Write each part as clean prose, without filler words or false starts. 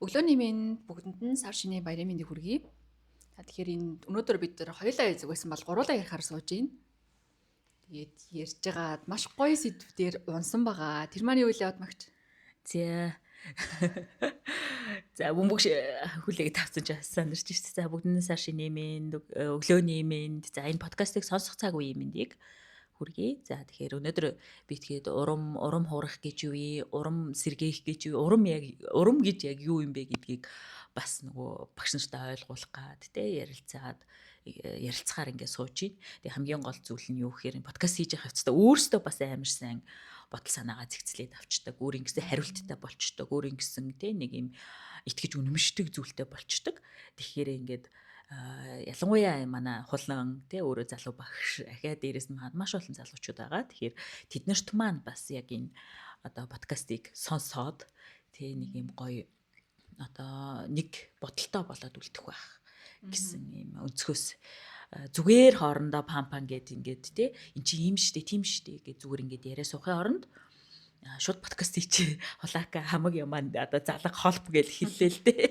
Өглөөний мэнд бүгдэнд нь сар шинийн баярын мэндийг хүргэе. За, тэгэхээр энэ өнөөдөр бид нар хоёулаа язг байсан бол гуруулаа ярихаар сууж байна. Тэгээд ярьж байгаад маш гоё сэдв дээр унсан байгаа. Тэр маань юу вэ, Одмагч? За. За, бөмбөг хүлээгээд тавцсан ч сандарч шээ. За, бүгдэнд нь сар шинийн мэнд, өглөөний мэнд. За, энэ подкастыг сонсох цаг үеийн мэндийг хүргэе. За, тэгэхээр өнөөдөр би тэгээд урам хуурах гэж юу вэ? Урам сэргээх гэж юу? Урам яг урам гэж яг юу юм бэ гэдгийг бас нөгөө багш нартай ойлгуулах гад те ярилцаад ярилцахаар ингээд сууж байна. Тэгээ хамгийн гол зүйл нь юу гэхээр подкаст хийж явах явцдаа өөрсдөө бас амар сайн бодол санаагаа зэгцлээд авчдаг, өөр ингэсэн хариулттай болчдөг, өөр ингэсэн те нэг юм итгэж үнэмшдэг зүйлтэй болчдөг. Тэгэхээр ингээд ялангуяа манай хулан те өөрөө залуу багш, ахиа дээрээс нь маш олон залуучууд байгаа. Тэгэхээр тэднэрт маань бас яг энэ одоо подкастыг сонсоод те нэг юм гоё одоо нэг бодолтой болоод үлдэх байх гэсэн юм өнцгөөс, зүгээр хоорондоо пам пам гэд ингээд те эн чи ийм штэ, тийм штэ гэж зүгээр ингээд яриа суухын оронд шууд подкаст хийчих, хулаака хамаг юмаа одоо залга холб гэж хэллээ л дээ.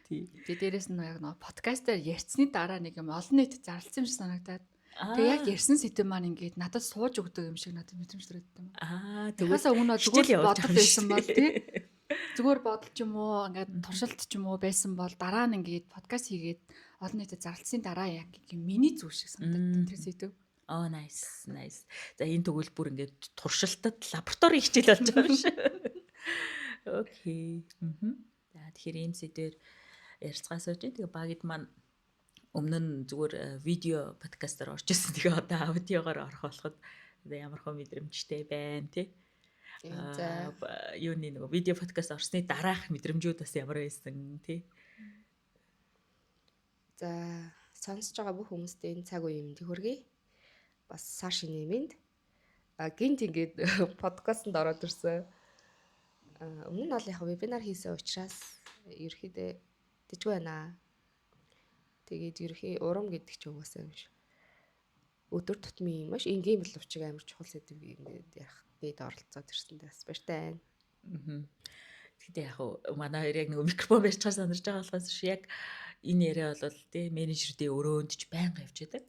Тий. Тэгээ дээрэс нь яг нөгөө подкастаар ярьсны дараа нэг юм олон нийт зарласан юм шиг санагдаад. Тэгээ яг ярьсан сэдэв маань ингээд надад сууж өгдөг юм шиг надад мэдрэмж төрөөд юм. Тэгвэл өмнө зүгээр бодол байсан бол тий. Зүгээр бодол ч юм уу, ингээд туршилт ч юм уу байсан бол дараа нь ингээд подкаст хийгээд олон нийтэд зарлцсны дараа яг миний зүйл шиг санагдаад тэр сэдэв. Oh, nice, nice. За, энэ тэгвэл бүр ингээд туршилтад лаборатори хичээл болж байгаа юм шиг. Okay. За, тэгэхээр ийм сэдвээр ярилцгаа сууж байна. Тэгээ багид маань өмнө нь зүгээр видео подкастаар орж ирсэн. Тэгээ одоо аудиогоор орох болоход ямар хөө мэдрэмжтэй байна тий? За, юуны нөгөө видео подкаст орсны дараах мэдрэмжүүд бас ямар байсан тий? За, сонсож байгаа бүх хүмүүстээ энэ цаг үеийн мэндийг хүргэе. Бас сар шинийн мэнд. А гинт ингээд подкастэнд ороод ирсэн. А өмнө нь бол яг вебинар хийсэн учраас ерөөхдөө дэжгүй байна. Тэгээд ерөнхий урам гэдэг чинь угаасаа юм шиг. Өдөр тутмын маш энгийн боловч амар чухал сэдв ингээд ярих гээд оролцоод ирсэндээ бас баяртай байна. Гэтэ яг манай хоёр яг нөгөө микрофон барьчихаар санарч байгаа болохоос биш, яг энэ яриа бол тий менежердийн өрөөнд ч байнга явж байдаг.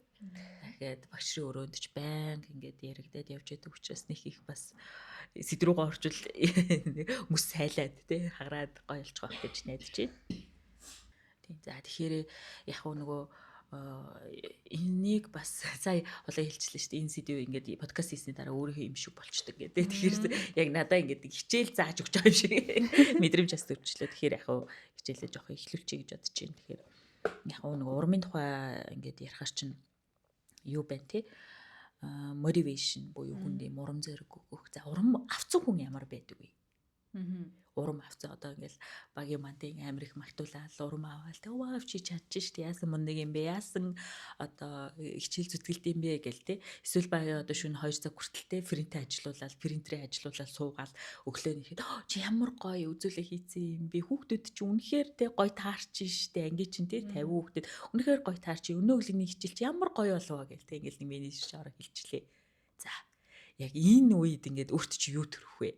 Дахиад багш нарын өрөөнд ч байнга ингээд яригадад явж байдаг учраас нэг их бас сэдв рүүгээ орчвол хүмүүс сайлаад тий хагараад гоё болчих واخ гэж найдаж байна. Тийм. За, тэгэхээр яг нөгөө энийг бас сая улаан хэлчихлээ шүү дээ. Энэ сэдв ингээд подкаст хийсний дараа өөрийнхөө юм шиг болчдөг гэдэг. Тэгэхээр яг надаа ингээд хичээл зааж өгч байгаа юм шиг мэдрэмж бас төрчлөө. Тэгэхээр яг хичээлээ жоох эхлүүлчихье гэж бодож байна. Тэгэхээр яг нөгөө урмын тухай ингээд ярихаар чинь юу байна те? Motivation буюу хүнд юм урам зориг өгөх. За, урам авцсан хүн ямар байдаг вэ? Урам авцсан, одоо ингээл багийн мантын амар их магтуулаад урам аваал тэг вау, чи чадчих штэ, яасан мундаг юм бэ, яасан одоо хичээл зүтгэлт юм бэ гэл те. Эсвэл багийн одоо шөнө 2 цаг хүртэлтэй принтээ ажилуулаад, принтерээ ажилуулаад суугаал өглөө нэхэд чи ямар гоё үзүүлэг хийцэн юм бэ, хүүхдүүд чи үнэхээр те гоё таарч штэ, анги чин те 50 хүүхдэд үнэхээр гоё таарч, өнөө өглөөний хичээл чи ямар гоё болов гэл те ингээл нэг менежер чи ороо хэлчлээ. За, яг энэ үед ингээд өөрт чи юу төрөх вэ?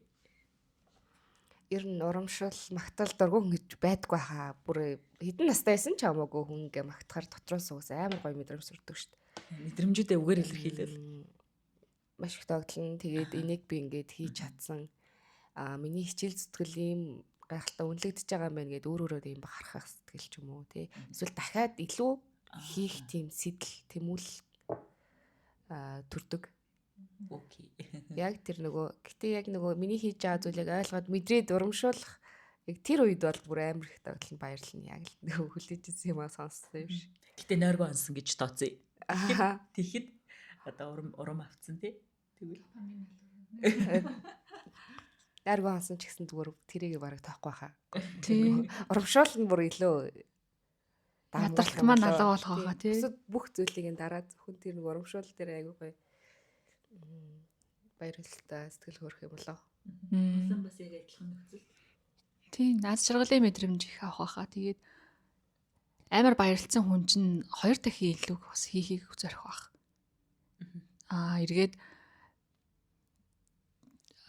Ер нь урамшуул, магтаал дургу хүн гэж байдгүй хаа. Бүр хэдэн настай байсан ч хамаагүй хүн ингээ магтахаар дотроос угсаа амар гоё мэдрэмж төрдөг шүү дээ. Мэдрэмжүүдээ үгээр илэрхийлэл. Маш их догтлон. Тэгээд энийг би ингээд хийж чадсан. Аа, миний хичээл зүтгэл ийм гайхалтай үнэлэгдэж байгаа юм байна гэдээ өөр өөрөөр ийм бахархах сэтгэл ч юм уу тий. Эсвэл дахиад илүү хийх тийм сэтэл, тэмүүлэл төрдөг. Okay. Яг тэр нөгөө гэтээ яг нөгөө миний хийж байгаа зүйлийг ойлгоод мэдрээд урамшуулах яг тэр үед бол бүр амар их догтлон баярлна. Яг л нөгөө хүлээж ирсэн юм аа сонссон юм шиг. Гэтэ нойргоо онсон гэж тооцъё. Тэгэхэд одоо урам авцсан тий. Тэгвэл нойргоо онсон ч гэсэн зүгээр тэрийг бараг тоохгүй хаа. Тий. Урамшуул нь бүр илүү ядралт маань алга болох хаа тий. Бусад бүх зүйлийг нь дараа зөвхөн тэр нэг урамшуул дээр айгүй гоё баярлалтай сэтгэл хөөрөх юм болоо. Улам бас яг адилхан нөхцөл. Тийм, наад жаргалын мэдрэмж их авах байхаа. Тэгээд амар баярлцсан хүн чинь хоёр дахин илүү бас хийхийг зорих байх. Аа, эргээд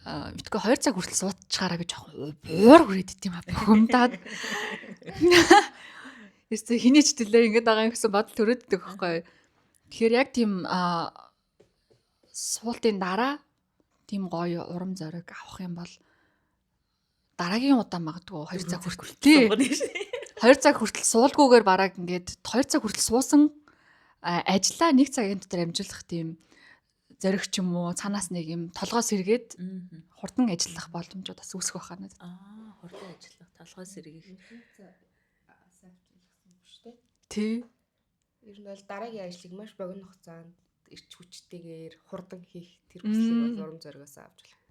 Мэдгүй 2 цаг хүртэл суудчихаараа би жоохон буур хүрээд идэм а бухимдаад. Ерөөсөө хэний ч төлөө ингэж байгаа юм гэсэн бодол төрөөд идэх байхгүй. Тэгэхээр яг тийм суултын дараа тийм гоё урам зориг авах юм бол дараагийн удаа магадгүй 2 цаг хүртэл тий 2 цаг хүртэл суулгүйгээр бараг ингээд 2 цаг хүртэл суусан ажлаа 1 цагийн дотор амжуулах тийм зориг ч юм уу цаанаас нэг юм толгоо сэргээд хурдан ажиллах боломжууд бас үүсэх байхаа надад. Аа, хурдан ажиллах, толгой сэргийх. Тий. Ер нь бол дараагийн ажлыг маш богино хугацаанд эрч хүчтэйгээр хурдан хийх тэр хүслийг бол урам зоригоос авч болох.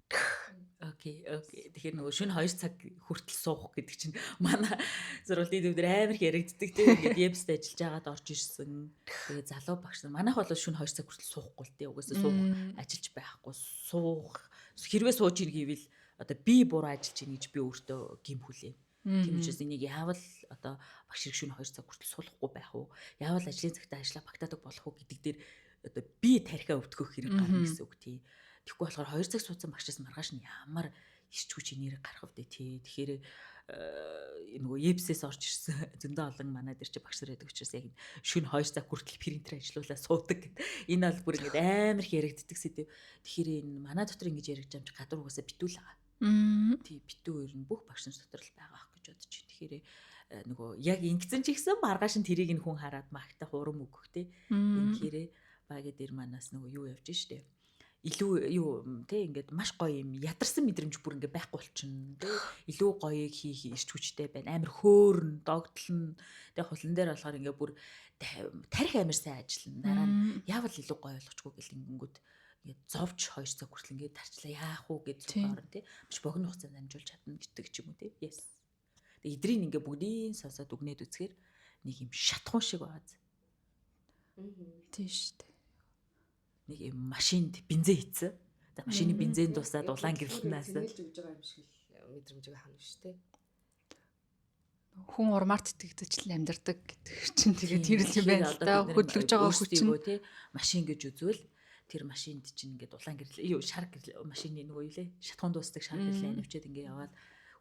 Окей, окей. Тэгэхээр нөгөө шөнө 2 цаг хүртэл суух гэдэг чинь манай сургуулийн төв дээр амар их яригддаг тийм ингээд ЕБС-д ажиллаж байгаад орж ирсэн. Тэгээ залуу багш нар манайх бол шөнө 2 цаг хүртэл суухгүй л тийм угаасаа суух ажиллаж байхгүй суух хэрвээ сууж ийн гэвэл одоо би буруу ажиллаж ийн гэж би өөртөө гим хүлээн. Тийм учраас энийг яавал одоо багш шиг шөнө 2 цаг хүртэл суулгахгүй байх уу? Яавал ажлын цагтаа ажиллаа багтаадаг болох уу гэдэг дээр одоо би тархиа өвдгөх хэрэг гарна гэсэн үг тийм. Тэгэхгүй болохоор 2 цаг суудсан багшаас маргааш нь ямар ирч хүч энерги гарах вэ тий. Тэгэхээр нөгөө ЕБС-ээс орж ирсэн зөндөө олон манай дээр чи багш нар байдаг учраас яг шөнө 2 цаг хүртэл принтер ажиллуулаа суудаг гэд. Энэ бол бүр ингээд амар их яригддаг сэдэв. Тэгэхээр энэ манай дотор ингэж яригдж байгаа юм чи гадуур угаасаа битүүл байгаа. Тий, битүү ер нь бүх багш нар дотор л байгаа ах гэж бодож байна. Тэгэхээр нөгөө яг ингэсэн ч ихсэн маргааш нь тэрийг нь хүн хараад магтах урам өгөх тий. Тэгэхээр багийн дээр манаас нөгөө юу явж штэ илүү юу те ингээд маш гоё юм ядарсан мэдрэмж бүр ингээд байхгүй болчихно те илүү гоёыг хийх ирч хүчтэй байна амар хөөрн догтлно те хулан дээр болохоор ингээд бүр тарих амар сайн ажиллана дараа нь яавал илүү гоё болгочихгүй гэл ингэнгүүт ингээд зовж 2 цаг хүртэл ингээд тарчлаа яах уу гэж зүгээр те биш богино хугацаанд амжуулж чадна гэдэг ч юм уу те yes тэг эдрийг ингээд бүгдийг сонсоод үгнээд үзэхээр нэг юм шатхуун шиг байгааз Тийм шүү дээ. Нэг юм машинд бензин хийцэн. За машины бензин дуусаад улаан гэрлэнээс цэнгэлж өгж байгаа юм шиг л мэдрэмж байгаа юм шүү дээ. Хүн урмаар тэтгэгдэж л амьдардаг гэдэг чинь тэгээд тэр л юм байна л да. Хөдлөж байгаа хүч чинь тий машин гэж үзвэл тэр машинд чинь ингээд улаан гэрэл юу шар гэрэл машины нөгөө юу лээ шатхуун дуусдаг шар гэрлээ анивчаад ингээд яваад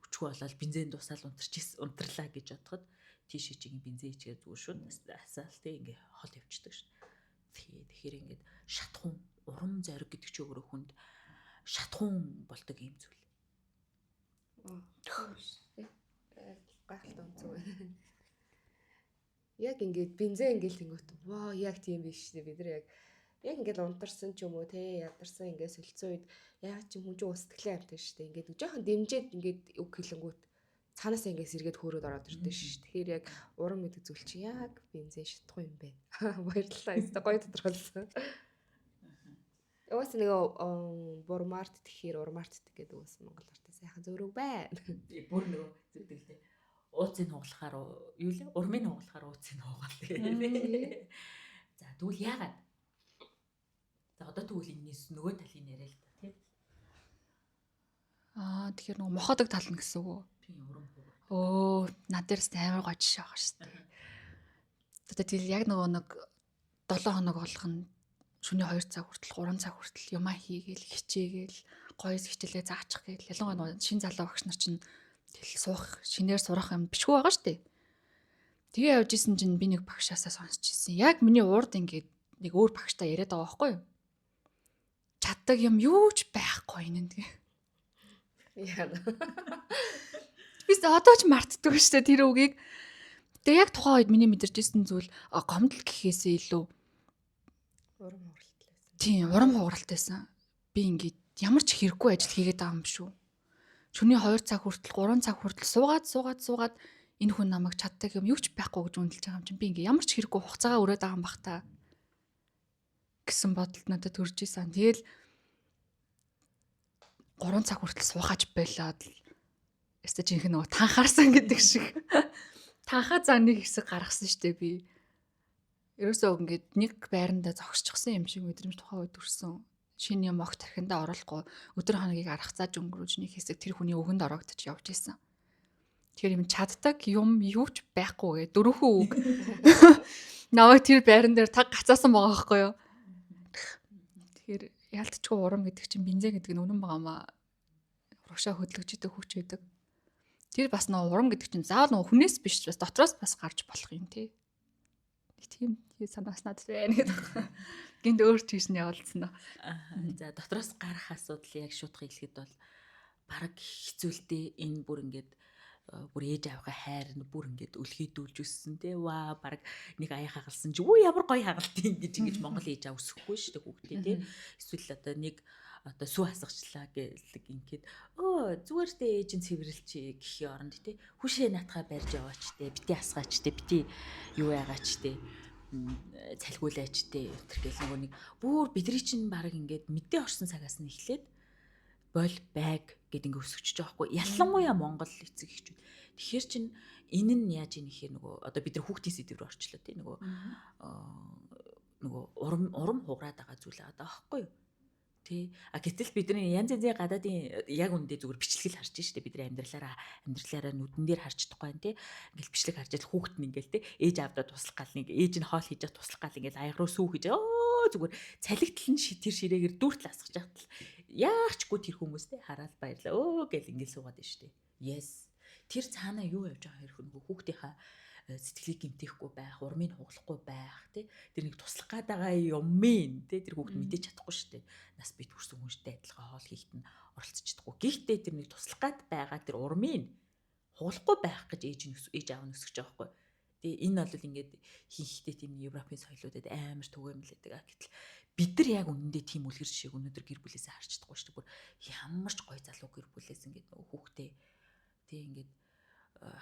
өчгөө болоод бензин дуусаал унтарч унтарлаа гэж бодоход тийшээ чигийн бензин ичгээд зүгээр шууд асаал тий ингээд хол явчихдаг шүү. Тий тэгэхээр ингээд шатхуун урам зориг гэдэг чинь өөрөө хүнд шатхуун болдог юм зүйл. Гайхалтай өнцөг байна. Яг ингээд бензин ингээл тэнгүүт ваа яг тийм биш үү бид нар яг ингээд унтарсан ч юм уу те ядарсан ингээд солилцсон үед яг чи хүн чинь устгэлээ амтан шүү дээ. Ингээд жоохон дэмжиж ингээд үг хэлэнгүүт цаанаасаа ингээд сэргээд хөөрөөд ороод ирдэ шүү. Тэгэхээр яг урам гэдэг зүйл чинь яг бензин шатахгүй юм байна. Баярлалаа. Өстө гоё тодорхойлсон. Угаасаа нэг бурмаар тэтгэхээр урмаар тэтг гэдэг угаас монгол артай сайхан зөөрөг байна. Бүр нөгөө зүгдэг лээ. Ууцыг хугалахаар юу лээ? Урмыг хугалахаар ууцыг хугаал тэгээ. За тэгвэл яагаад? За одоо тэгвэл энэс нөгөө талыг яриа л та тий. Аа тэгэхээр нөгөө моходог тал нь гэсэн үг үү? Тийм урам хугарт. Өө над дээрс амар гоё жишээ байгаа шүү дээ. Одоо тэгэл яг нөгөө нэг 7 хоног болгоно шөнийн 2 цаг хүртэл 3 цаг хүртэл юмаа хийгээл хичээгээл гоёс хичээлээ заачих гээл ялангуяа нөгөө шин залуу багш нар чинь тэгэл суух шинээр сурах юм бишгүй байгаа шүү дээ. Тэгээ явж исэн чинь би нэг багшаасаа сонсч ирсэн. Яг миний урд ингээд нэг өөр багштай яриад байгаа байхгүй юу? Чаддаг юм юу ч байхгүй энэ тэгээ. Яа. Би одоо ч мартдаггүй шүү дээ тэр үгийг. Тэгээ яг тухайн үед миний мэдэрч ирсэн зүйл гомдол гэхээсээ илүү урам хугаралт байсан. Тийм, урам хугаралт байсан. Би ингээд ямар ч хэрэггүй ажил хийгээд байгаа юм шүү. Шөнийн 2 цаг хүртэл 3 цаг хүртэл суугаад суугаад суугаад энэ хүн намайг чаддаг юм юу ч байхгүй гэж үнэлж байгаа юм чинь би ингээд ямар ч хэрэггүй хугацаагаа өрөөд байгаа юм бах та гэсэн бодолд надад төрж исэн. Тэгэл 3 цаг хүртэл суухаж болоод л өстө жинхэнэ нөгөө танхаарсан гэдэг шиг танхаа заа нэг хэсэг гаргасан штэ би. Ерөөсөө ингээд нэг байрандаа зогсчихсан юм шиг мэдрэмж тухайн үед төрсөн. Шинэ юм огт тархиндаа оруулахгүй өдөр хоногийг арга зааж өнгөрөөж нэг хэсэг тэр хүний үгэнд ороогдож явж исэн. Тэгэхээр юм чаддаг юм юу ч байхгүй гэ дөрвөн үг. Намайг тэр байран дээр таг гацаасан байгаа байхгүй юу? Тэгэхээр яалтчгүй урам гэдэг чинь бензин гэдэг нь үнэн байгаа маа. Урагшаа хөдлөж идэг хүч байдаг. Тэр бас нөгөө урам гэдэг чинь заавал нөгөө хүнээс биш бас дотроос бас гарч болох юм тий. Нэг тийм санаас надад байна гэдэг. Гинт өөр тийш нь явуулсан. За дотроос гарах асуудал яг шуутга хэлэхэд бол бараг хэцүү л дээ. Энэ бүр ингээд бүр ээж авийнхаа хайр нь бүр ингээд өлхийдүүлж өссөн те. Ваа бараг нэг аяа хагалсан чи үү ямар гоё хагалт юм гэж ингэж Монгол ээж аав өсөхгүй шүү дээ хүүхдээ те. Эсвэл одоо нэг одоо сүү хасгачлаа гэх ингээд өө зүгээр тэ ээж нь цэвэрлчээ гэхийн оронд те хүшээ наатахаа барьж яваач те бити асгаач те бити юу яагаач те цалгуулаач те өтер гэл нөгөө нэг бүр бидний чинь баг ингээд мэдээ орсон цагаас нь эхлээд бол байг гэд ингээ өсгөж байгаа байхгүй ялангуяа Монгол эцэг эхчүүд. Тэгэхээр чин энэ нь яаж ийн гэхээр нөгөө одоо бид нар хүүхдийн сэдв рүү орчлоо тий нөгөө нөгөө урам хугараад байгаа зүйл байгаа байхгүй юу? Тий. А гэтэл бидний янз янзын гадаадын яг үндэ зүгээр бичлэг л харж штэ бидний амьдралаараа нүдэн дээр харж чадахгүй байна тий. Ингээл бичлэг харж ил хүүхэд нь ингээл тий ээж аавдаа туслах гал нэг ээж нь хоол хийж явах туслах гал ингээл аяг руу сүү хийж өө зүгээр цалигтал нь тэр ширээгээр дүртэл асгаж явахтал яахчгүй тэр хүмүүс тий хараал баярлаа өө гэл ингээл суугаад байна штэ. Yes. Тэр цаанаа юу явж байгаа хэрэг нөгөө хүүхдийнхаа сэтгэлийг гэмтээхгүй байх, урмыг хугалахгүй байх тий. Тэр нэг туслах гад байгаа юмын тий тэр хүүхд мэдээж чадахгүй шүү дээ. Нас бит хүрсэн хүнштэй адилхан хоол хийхэд нь оролцож чадахгүй. Гэхдээ тэр нэг туслах гад байгаа тэр урмыг хугалахгүй байх гэж ээж нь ээж аав нь өсгөж байгаа байхгүй. Тэгээ энэ бол ингээд хийхдээ тийм Европын соёлуудад амар түгээмэл байдаг. Гэтэл бид нар яг үнэндээ тийм үлгэр жишээг өнөөдөр гэр бүлээсээ харж чадахгүй шүү дээ. Бүр ямар ч гой залуу гэр бүлээс ингээд нөгөө хүүхдээ тий ингээд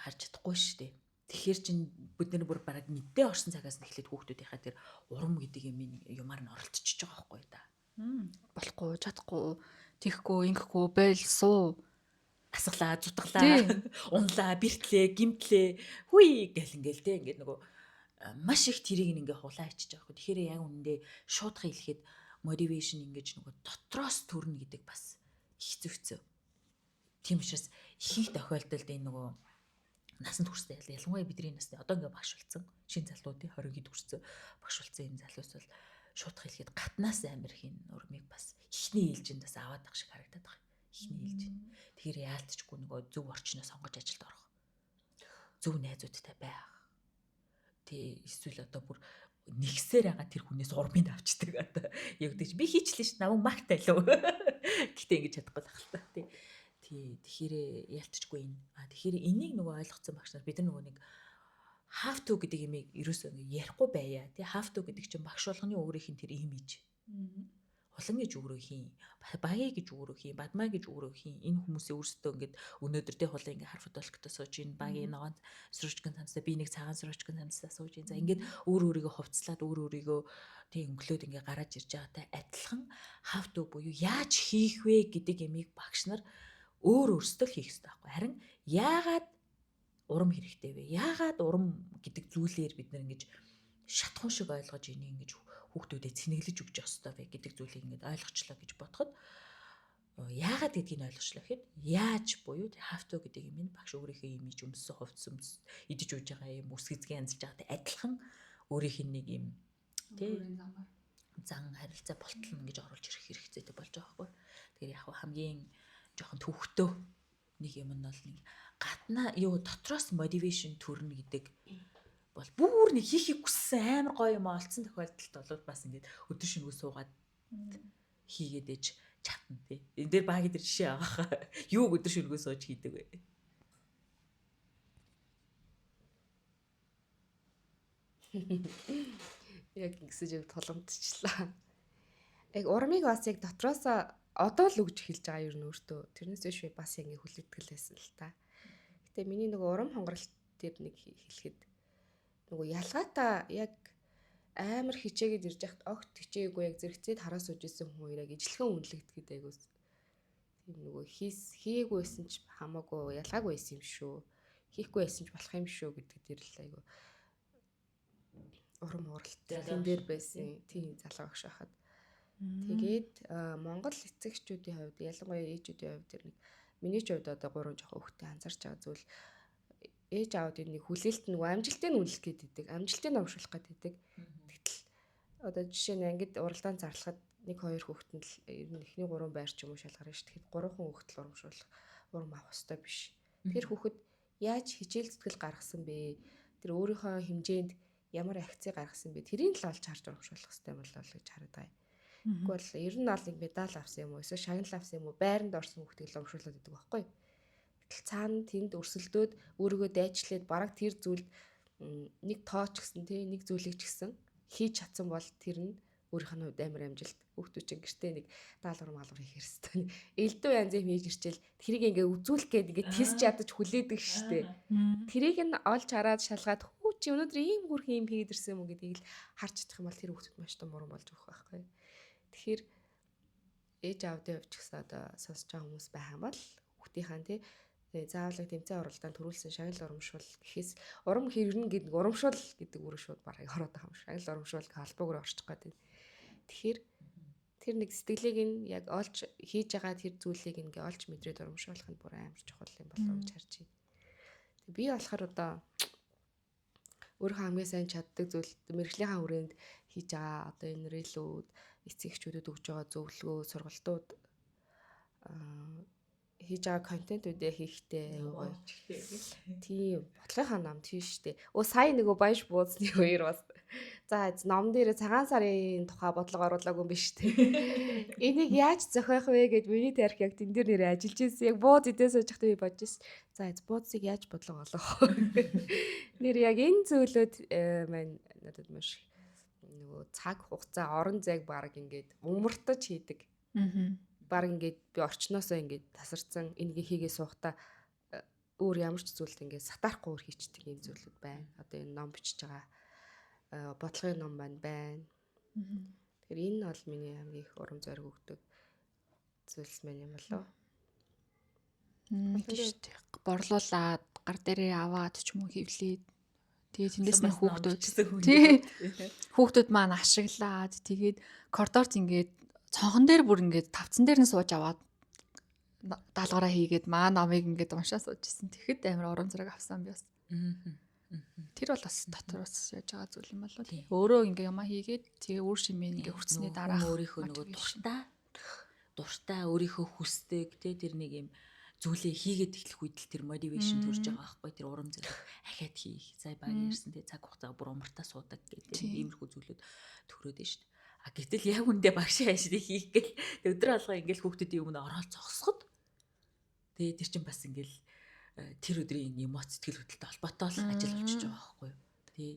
харж чадахгүй шүү дээ. Тэгэхээр чин бид нар бүр бараг мэдээ орсон цагаас нь эхлээд хүүхдүүдийнхаа тэр урам гэдэг юм юмар нь оролцож байгаа байхгүй да. Болохгүй, чадахгүй, тийхгүй, ингэхгүй, байл суу асглаа, зутглаа, унлаа, бэртлээ, гимтлээ, хүй гэл ингээл те ингээд нөгөө маш их тэрийг ингээ хулаа ичиж байгаа байхгүй. Тэгэхээр яг үнэндээ шуудах хэлэхэд motivation ингэж нөгөө дотроос төрнө гэдэг бас хэцүү хэцүү. Тийм учраас ихэнх тохиолдолд энэ нөгөө насанд хүрсэн ялангуяа бидний насны одоо ингээ багш болсон шинэ залуудын 20 хэд хүрсэн багш болсон энэ залуус бол шуудах хэлэхэд гаднаас амар их энэ урмыг бас ихний ээлжинд бас аваад ах шиг харагдаад байгаа. Ихний ээлжинд. Тэгэхээр яалтчгүй нөгөө зөв орчноо сонгож ажилд орох. Зөв найзуудтай байх. Тэ эсвэл одоо бүр нэгсээр байгаа тэр хүнээс урмыг авчдаг одоо яг гэдэг чи би хийчлээ ш намайг магт байлуу. Гэтэ ингэж чадахгүй л ах л та тий. Тий тэгэхээр ялтчгүй энэ. А тэгэхээр энийг нөгөө ойлгоцсон багш нар бид нар нөгөө нэг have to гэдэг имийг ерөөсөө ингэ ярихгүй байя. Тий have to гэдэг чинь багш болгоны өөрийнх нь тэр имиж. Хулан гэж өөрөө хийн, багий гэж өөрөө хийн, бадмаа гэж өөрөө хийн. Энэ хүмүүсийн өөрсдөө ингээд өнөөдөр тэ хулан ингээд хар футболктой сууж ийн, багийн ногоон сөрөчгөн самсаа би нэг цагаан сөрөчгөн самсаа сууж ийн. За ингээд өөр өөрийгөө хувцлаад өөр өөрийгөө тэг өнгөлөөд ингээд гараад ирж байгаатай адилхан have to буюу яаж хийх вэ гэдэг ямиг багш нар өөр өөрсдөө л хийх хэрэгтэй байхгүй. Харин яагаад урам хэрэгтэй вэ? Яагаад урам гэдэг зүйлээр бид нар ингэж шатхуун шиг ойлгож энийг ингэж хүүхдүүдэд цэнэглэж өгч явах ёстой вэ гэдэг зүйлийг ингэж ойлгочлоо гэж бодоход яагаад гэдгийг нь ойлгочлоо гэхэд яаж буюу have to гэдэг юм нь багш өөрийнхөө имиж өмссөн хувцас өмс идэж ууж байгаа юм үс гэзгээ янзлж байгаатай адилхан өөрийнх нь нэг юм тий зан харилцаа болтол нь ингэж оруулж ирэх хэрэгцээтэй болж байгаа байхгүй. Тэгэхээр яг хамгийн жоохон төвхтөө нэг юм нь бол нэг гаднаа юу дотроос motivation төрнө гэдэг бол бүр нэг хийхийг хүссэн амар гоё юм олцсон тохиолдолд бол бас ингээд өдөр шөнөгүй суугаад хийгээд ээж чадна тий. Энэ дээр баг дээр жишээ байгаа. Юуг өдөр шөнөгүй сууж хийдэг вэ? Яг ингэсэж яг тулгамдчихлаа. Яг урмыг бас яг дотроос одоо л өгж эхэлж байгаа юм өөртөө. Тэрнээс биш би бас ингэ хүлээтгэл байсан л та. Гэтэ миний нөгөө урам хонгоролт дээр нэг хэлэхэд нөгөө ялгаатай яг амар хичээгээд ирж яхад огт хичээгээгүй яг зэрэгцээд хараа сууж исэн хүн хоёр яг ижлэгэн үнэлэгдэхэд айгуус тийм нөгөө хийгээгүй байсан ч хамаагүй ялгаагүй байсан юм шүү. Хийхгүй байсан ч болох юм шүү гэдэг дээр л айгу урам хугаралт тэн дээр байсан. Тийм залуу багш байхад. Тэгээд Монгол эцэгчүүдийн хувьд ялангуяа ээжүүдийн хувьд тэр нэг миний ч хувьд одоо гурван жоохон хөвгтэй анзарч байгаа зүйл ээж аавд энэ нэг хүлээлт нөгөө амжилтыг нь үнэлэх гээд идэг. Амжилтыг нь урамшуулах гээд идэг. Тэгтэл одоо жишээ нь ангид уралдаан зарлахад 1 2 хүүхдэнд л ер нь эхний 3 байр ч юм уу шалгарна шүү. Тэгэхээр 3 хүүхд л урамшуулах урам авах ёстой биш. Тэр хүүхэд яаж хичээл зүтгэл гаргасан бэ? Тэр өөрийнхөө хэмжээнд ямар акцийг гаргасан бэ? Тэрийг л олж харж урамшуулах ёстой болоо л гэж хараад байгаа юм. Тэгвэл бол ер нь бол нэг медаль авсан юм уу? Эсвэл шагнал авсан юм уу? Байранд орсон хүүхдийг л урамшуулад байдаг байхгүй юу? Гэтэл цаана тэнд өрсөлдөөд өөрийгөө дайчлаад бараг тэр зүйлд нэг тооч гэсэн тий нэг зүйлийг ч гэсэн хийж чадсан бол тэр нь өөрийнх нь хувьд амар амжилт. Хүүхдүүд чинь гэртээ нэг даалгавар маалгавар хийх хэрэгтэй. Элдв янз юм хийж ирчээл тэрийг ингээ үзүүлэх гээд ингээ тисч ядаж хүлээдэг штэ. Тэрийг нь олж хараад шалгаад хүү чи өнөөдөр ийм хүрхэн юм хийгээд ирсэн юм уу гэдгийг л харж чадах юм бол тэр хүүхдүүд маш том урам болж өгөх байхгүй. Тэгэхээр ээж аавдын хувьд ч гэсэн одоо сонсож байгаа хүмүүс байх юм бол хүүхдийнхаа тий заавал тэмцээн уралдаанд төрүүлсэн шагнал урамшуул гэхээс урам хэрнэ гэдэг урамшуул гэдэг үг шууд бараг ороод байгаа юм шиг. Шагнал урамшуул гэх холбоогоор орчих гээд байна. Тэгэхээр тэр нэг сэтгэлийг нь яг олж хийж байгаа тэр зүйлийг ингээ олж мэдрээд урамшуулах нь бүр амар чухал юм болов уу гэж харж байна. Тэг би болохоор одоо өөрийнхөө хамгийн сайн чаддаг зүйл мэргэжлийнхаа хүрээнд хийж байгаа одоо энэ рэлүүд эцэг эхчүүдэд өгж байгаа зөвлөгөө сургалтууд хийж байгаа контентүүдээ хийхдээ аюу гоё. Тийм бодлогынхаа ном тийм штэ. Өө сая нөгөө баяж бууцны үеэр бас за ном дээр цагаан сарын тухай бодлого оруулаагүй юм биш үү. Энийг яаж зохиох вэ гэд миний тарих яг тэн дээр нэрээ ажиллаж ирсэн. Яг бууз идээ сууж байхдаа би бодож ирсэн. За бууцыг яаж бодлого олгох вэ? Нэр яг энэ зүйлүүд маань надад маш нөгөө цаг хугацаа орон зайг баг ингээд умартаж хийдэг. Аа. Баг ингээд би орчноосоо ингээд тасарсан энийг хийгээ суухдаа өөр ямар ч зүйлд ингээд сатаарахгүй өөр хийчдэг юм зүйлүүд байна. Одоо энэ ном бичиж байгаа бодлогын ном маань байна. Тэгэхээр энэ бол миний хамгийн их урам зориг өгдөг зүйлс маань юм болоо. Тийм шүү дээ. Борлуулад гар дээрээ аваад ч юм уу хевлээд тэгээ тэндээс нь хүүхдүүд тий хүүхдүүд маань ашиглаад тэгээд коридорт ингээд цонхон дээр бүр ингээд тавцан дээр нь сууж аваад даалгавраа хийгээд маа номыг ингээд уншаа сууж исэн. Тэгэхэд амар урам зориг авсан би бас. Тэр бол бас дотор бас яаж байгаа зүйл юм болоо. Өөрөө ингээ юмаа хийгээд тэгээ үр шимээ ингээ хүртсэний дараа өөрийнхөө нөгөө дуртай өөрийнхөө хүсдэг тий тэр нэг юм зүйлээ хийгээд эхлэх үед л тэр motivation төрж байгаа байхгүй тэр урам зориг ахиад хийх. Сая баг ярьсан тий цаг хугацаа бүр умартаа суудаг гэдэг иймэрхүү зүйлүүд төрөөд нь шүү дээ. А гэтэл яг үндэ багшийн ажлыг хийх гээл өдөр алгаа ингээл хүүхдүүдийн өмнө ороод зогсоход тэгээ тэр чинь бас ингээл тэр өдрийн эмоц сэтгэл хөдлөлтөй холбоотой л ажил болчихж байгаа байхгүй юу. Тий.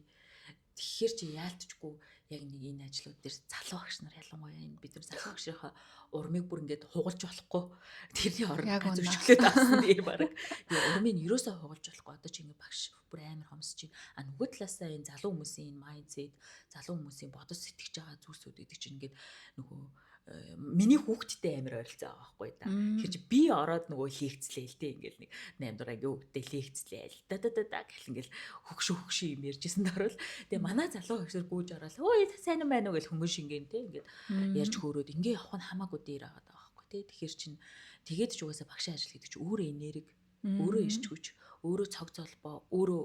Тэгэхээр чи яалтчгүй яг нэг энэ ажлууд дээр залуу багш нар ялангуяа энэ бид нар залуу багшийнхаа урмыг бүр ингээд хугалж болохгүй тэрний оронд ганц өчглөөд авсан дээр баг. Тэгээ урмыг ерөөсөө хугалж болохгүй. Одоо чи ингээд багш бүр амар хомсож чинь. А нөгөө талаасаа энэ залуу хүмүүсийн энэ майндсет, залуу хүмүүсийн бодож сэтгэж байгаа зүйлсүүд гэдэг чинь ингээд нөгөө миний хүүхдтэй амар ойролцоо байгаа байхгүй да. Тэгэхээр чи би ороод нөгөө лекцлээ л дээ ингээл нэг 8 дугаар ангийн хүүхдтэй лекцлээл да да да да гэл ингээл хөгшин юм ярьжсэн дөрвөл. Тэгээ манай залуу хөгшөр гүйж ороод өө сайн юм байна уу гэл хөнгөн шингэн те ингээд ярьж хөөрөөд ингээ явах нь хамаагүй дээр байгаа байхгүй те. Тэгэхээр чин тэгээд ч угаасаа багшийн ажил гэдэг чи өөрөө энерги, өөрөө ирч хүч, өөрөө цог золбоо, өөрөө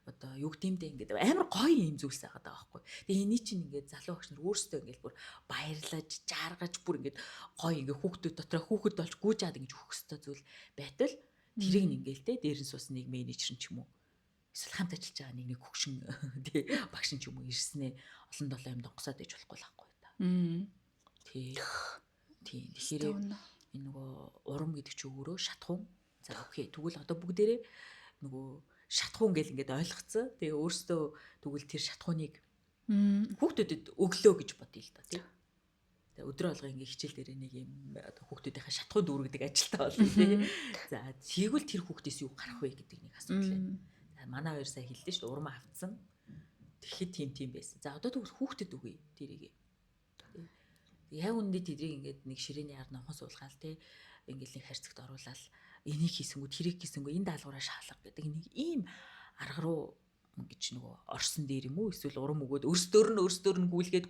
одоо юу гэмдэ ингээд амар гоё юм зүйлс байгаа даа байхгүй. Тэгээ эний чинь ингээд залуу багш нар өөрсдөө ингээд бүр баярлаж, жаргаж бүр ингээд гоё ингээд хүүхдүүд дотроо хүүхэд болж гүйж аад ингэж өгөх ёстой зүйл байтал тэрийг нь ингээд те дээр нь суусан нэг менежер нь ч юм уу эсвэл хамт ажиллаж байгаа нэг хөгшин тий багш нь ч юм уу ирснээ олон долоо юм донгосоод иж болохгүй л байхгүй та. Тий. Тий. Тэгэхээр энэ нөгөө урам гэдэг чинь өөрөө шатхуун. За окей. Тэгвэл одоо бүгдээрээ нөгөө шатхуун гэл ингээд ойлгоцсон. Тэгээ өөрсдөө тэгвэл тэр шатхууныг хүүхдүүдэд өглөө гэж бодъё л доо тий. Тэгээ өдрөө алга ингээд хичээл дээр нэг юм одоо хүүхдүүдийнхээ шатхуун дүүргэдэг ажилтаа болно тий. За тэгвэл тэр хүүхдээс юу гарах вэ гэдэг нэг асуудал байна. За манай хоёр сая хэллээ шүү дээ урам автсан. Тэгэхэд тийм байсан. За одоо тэгвэл хүүхдэд өгье тэрийг. Яг үнэндээ тэдрийг ингээд нэг ширээний ар номхон суулгаал тий. Ингээд нэг хайрцагт оруулаад энийг хийсэнгүү тэрийг хийсэнгүү энэ даалгавраа шаалга гэдэг нэг ийм арга руу ингэж нөгөө орсон дээр юм уу эсвэл урам өгөөд өөрсдөр нь гүйлгээд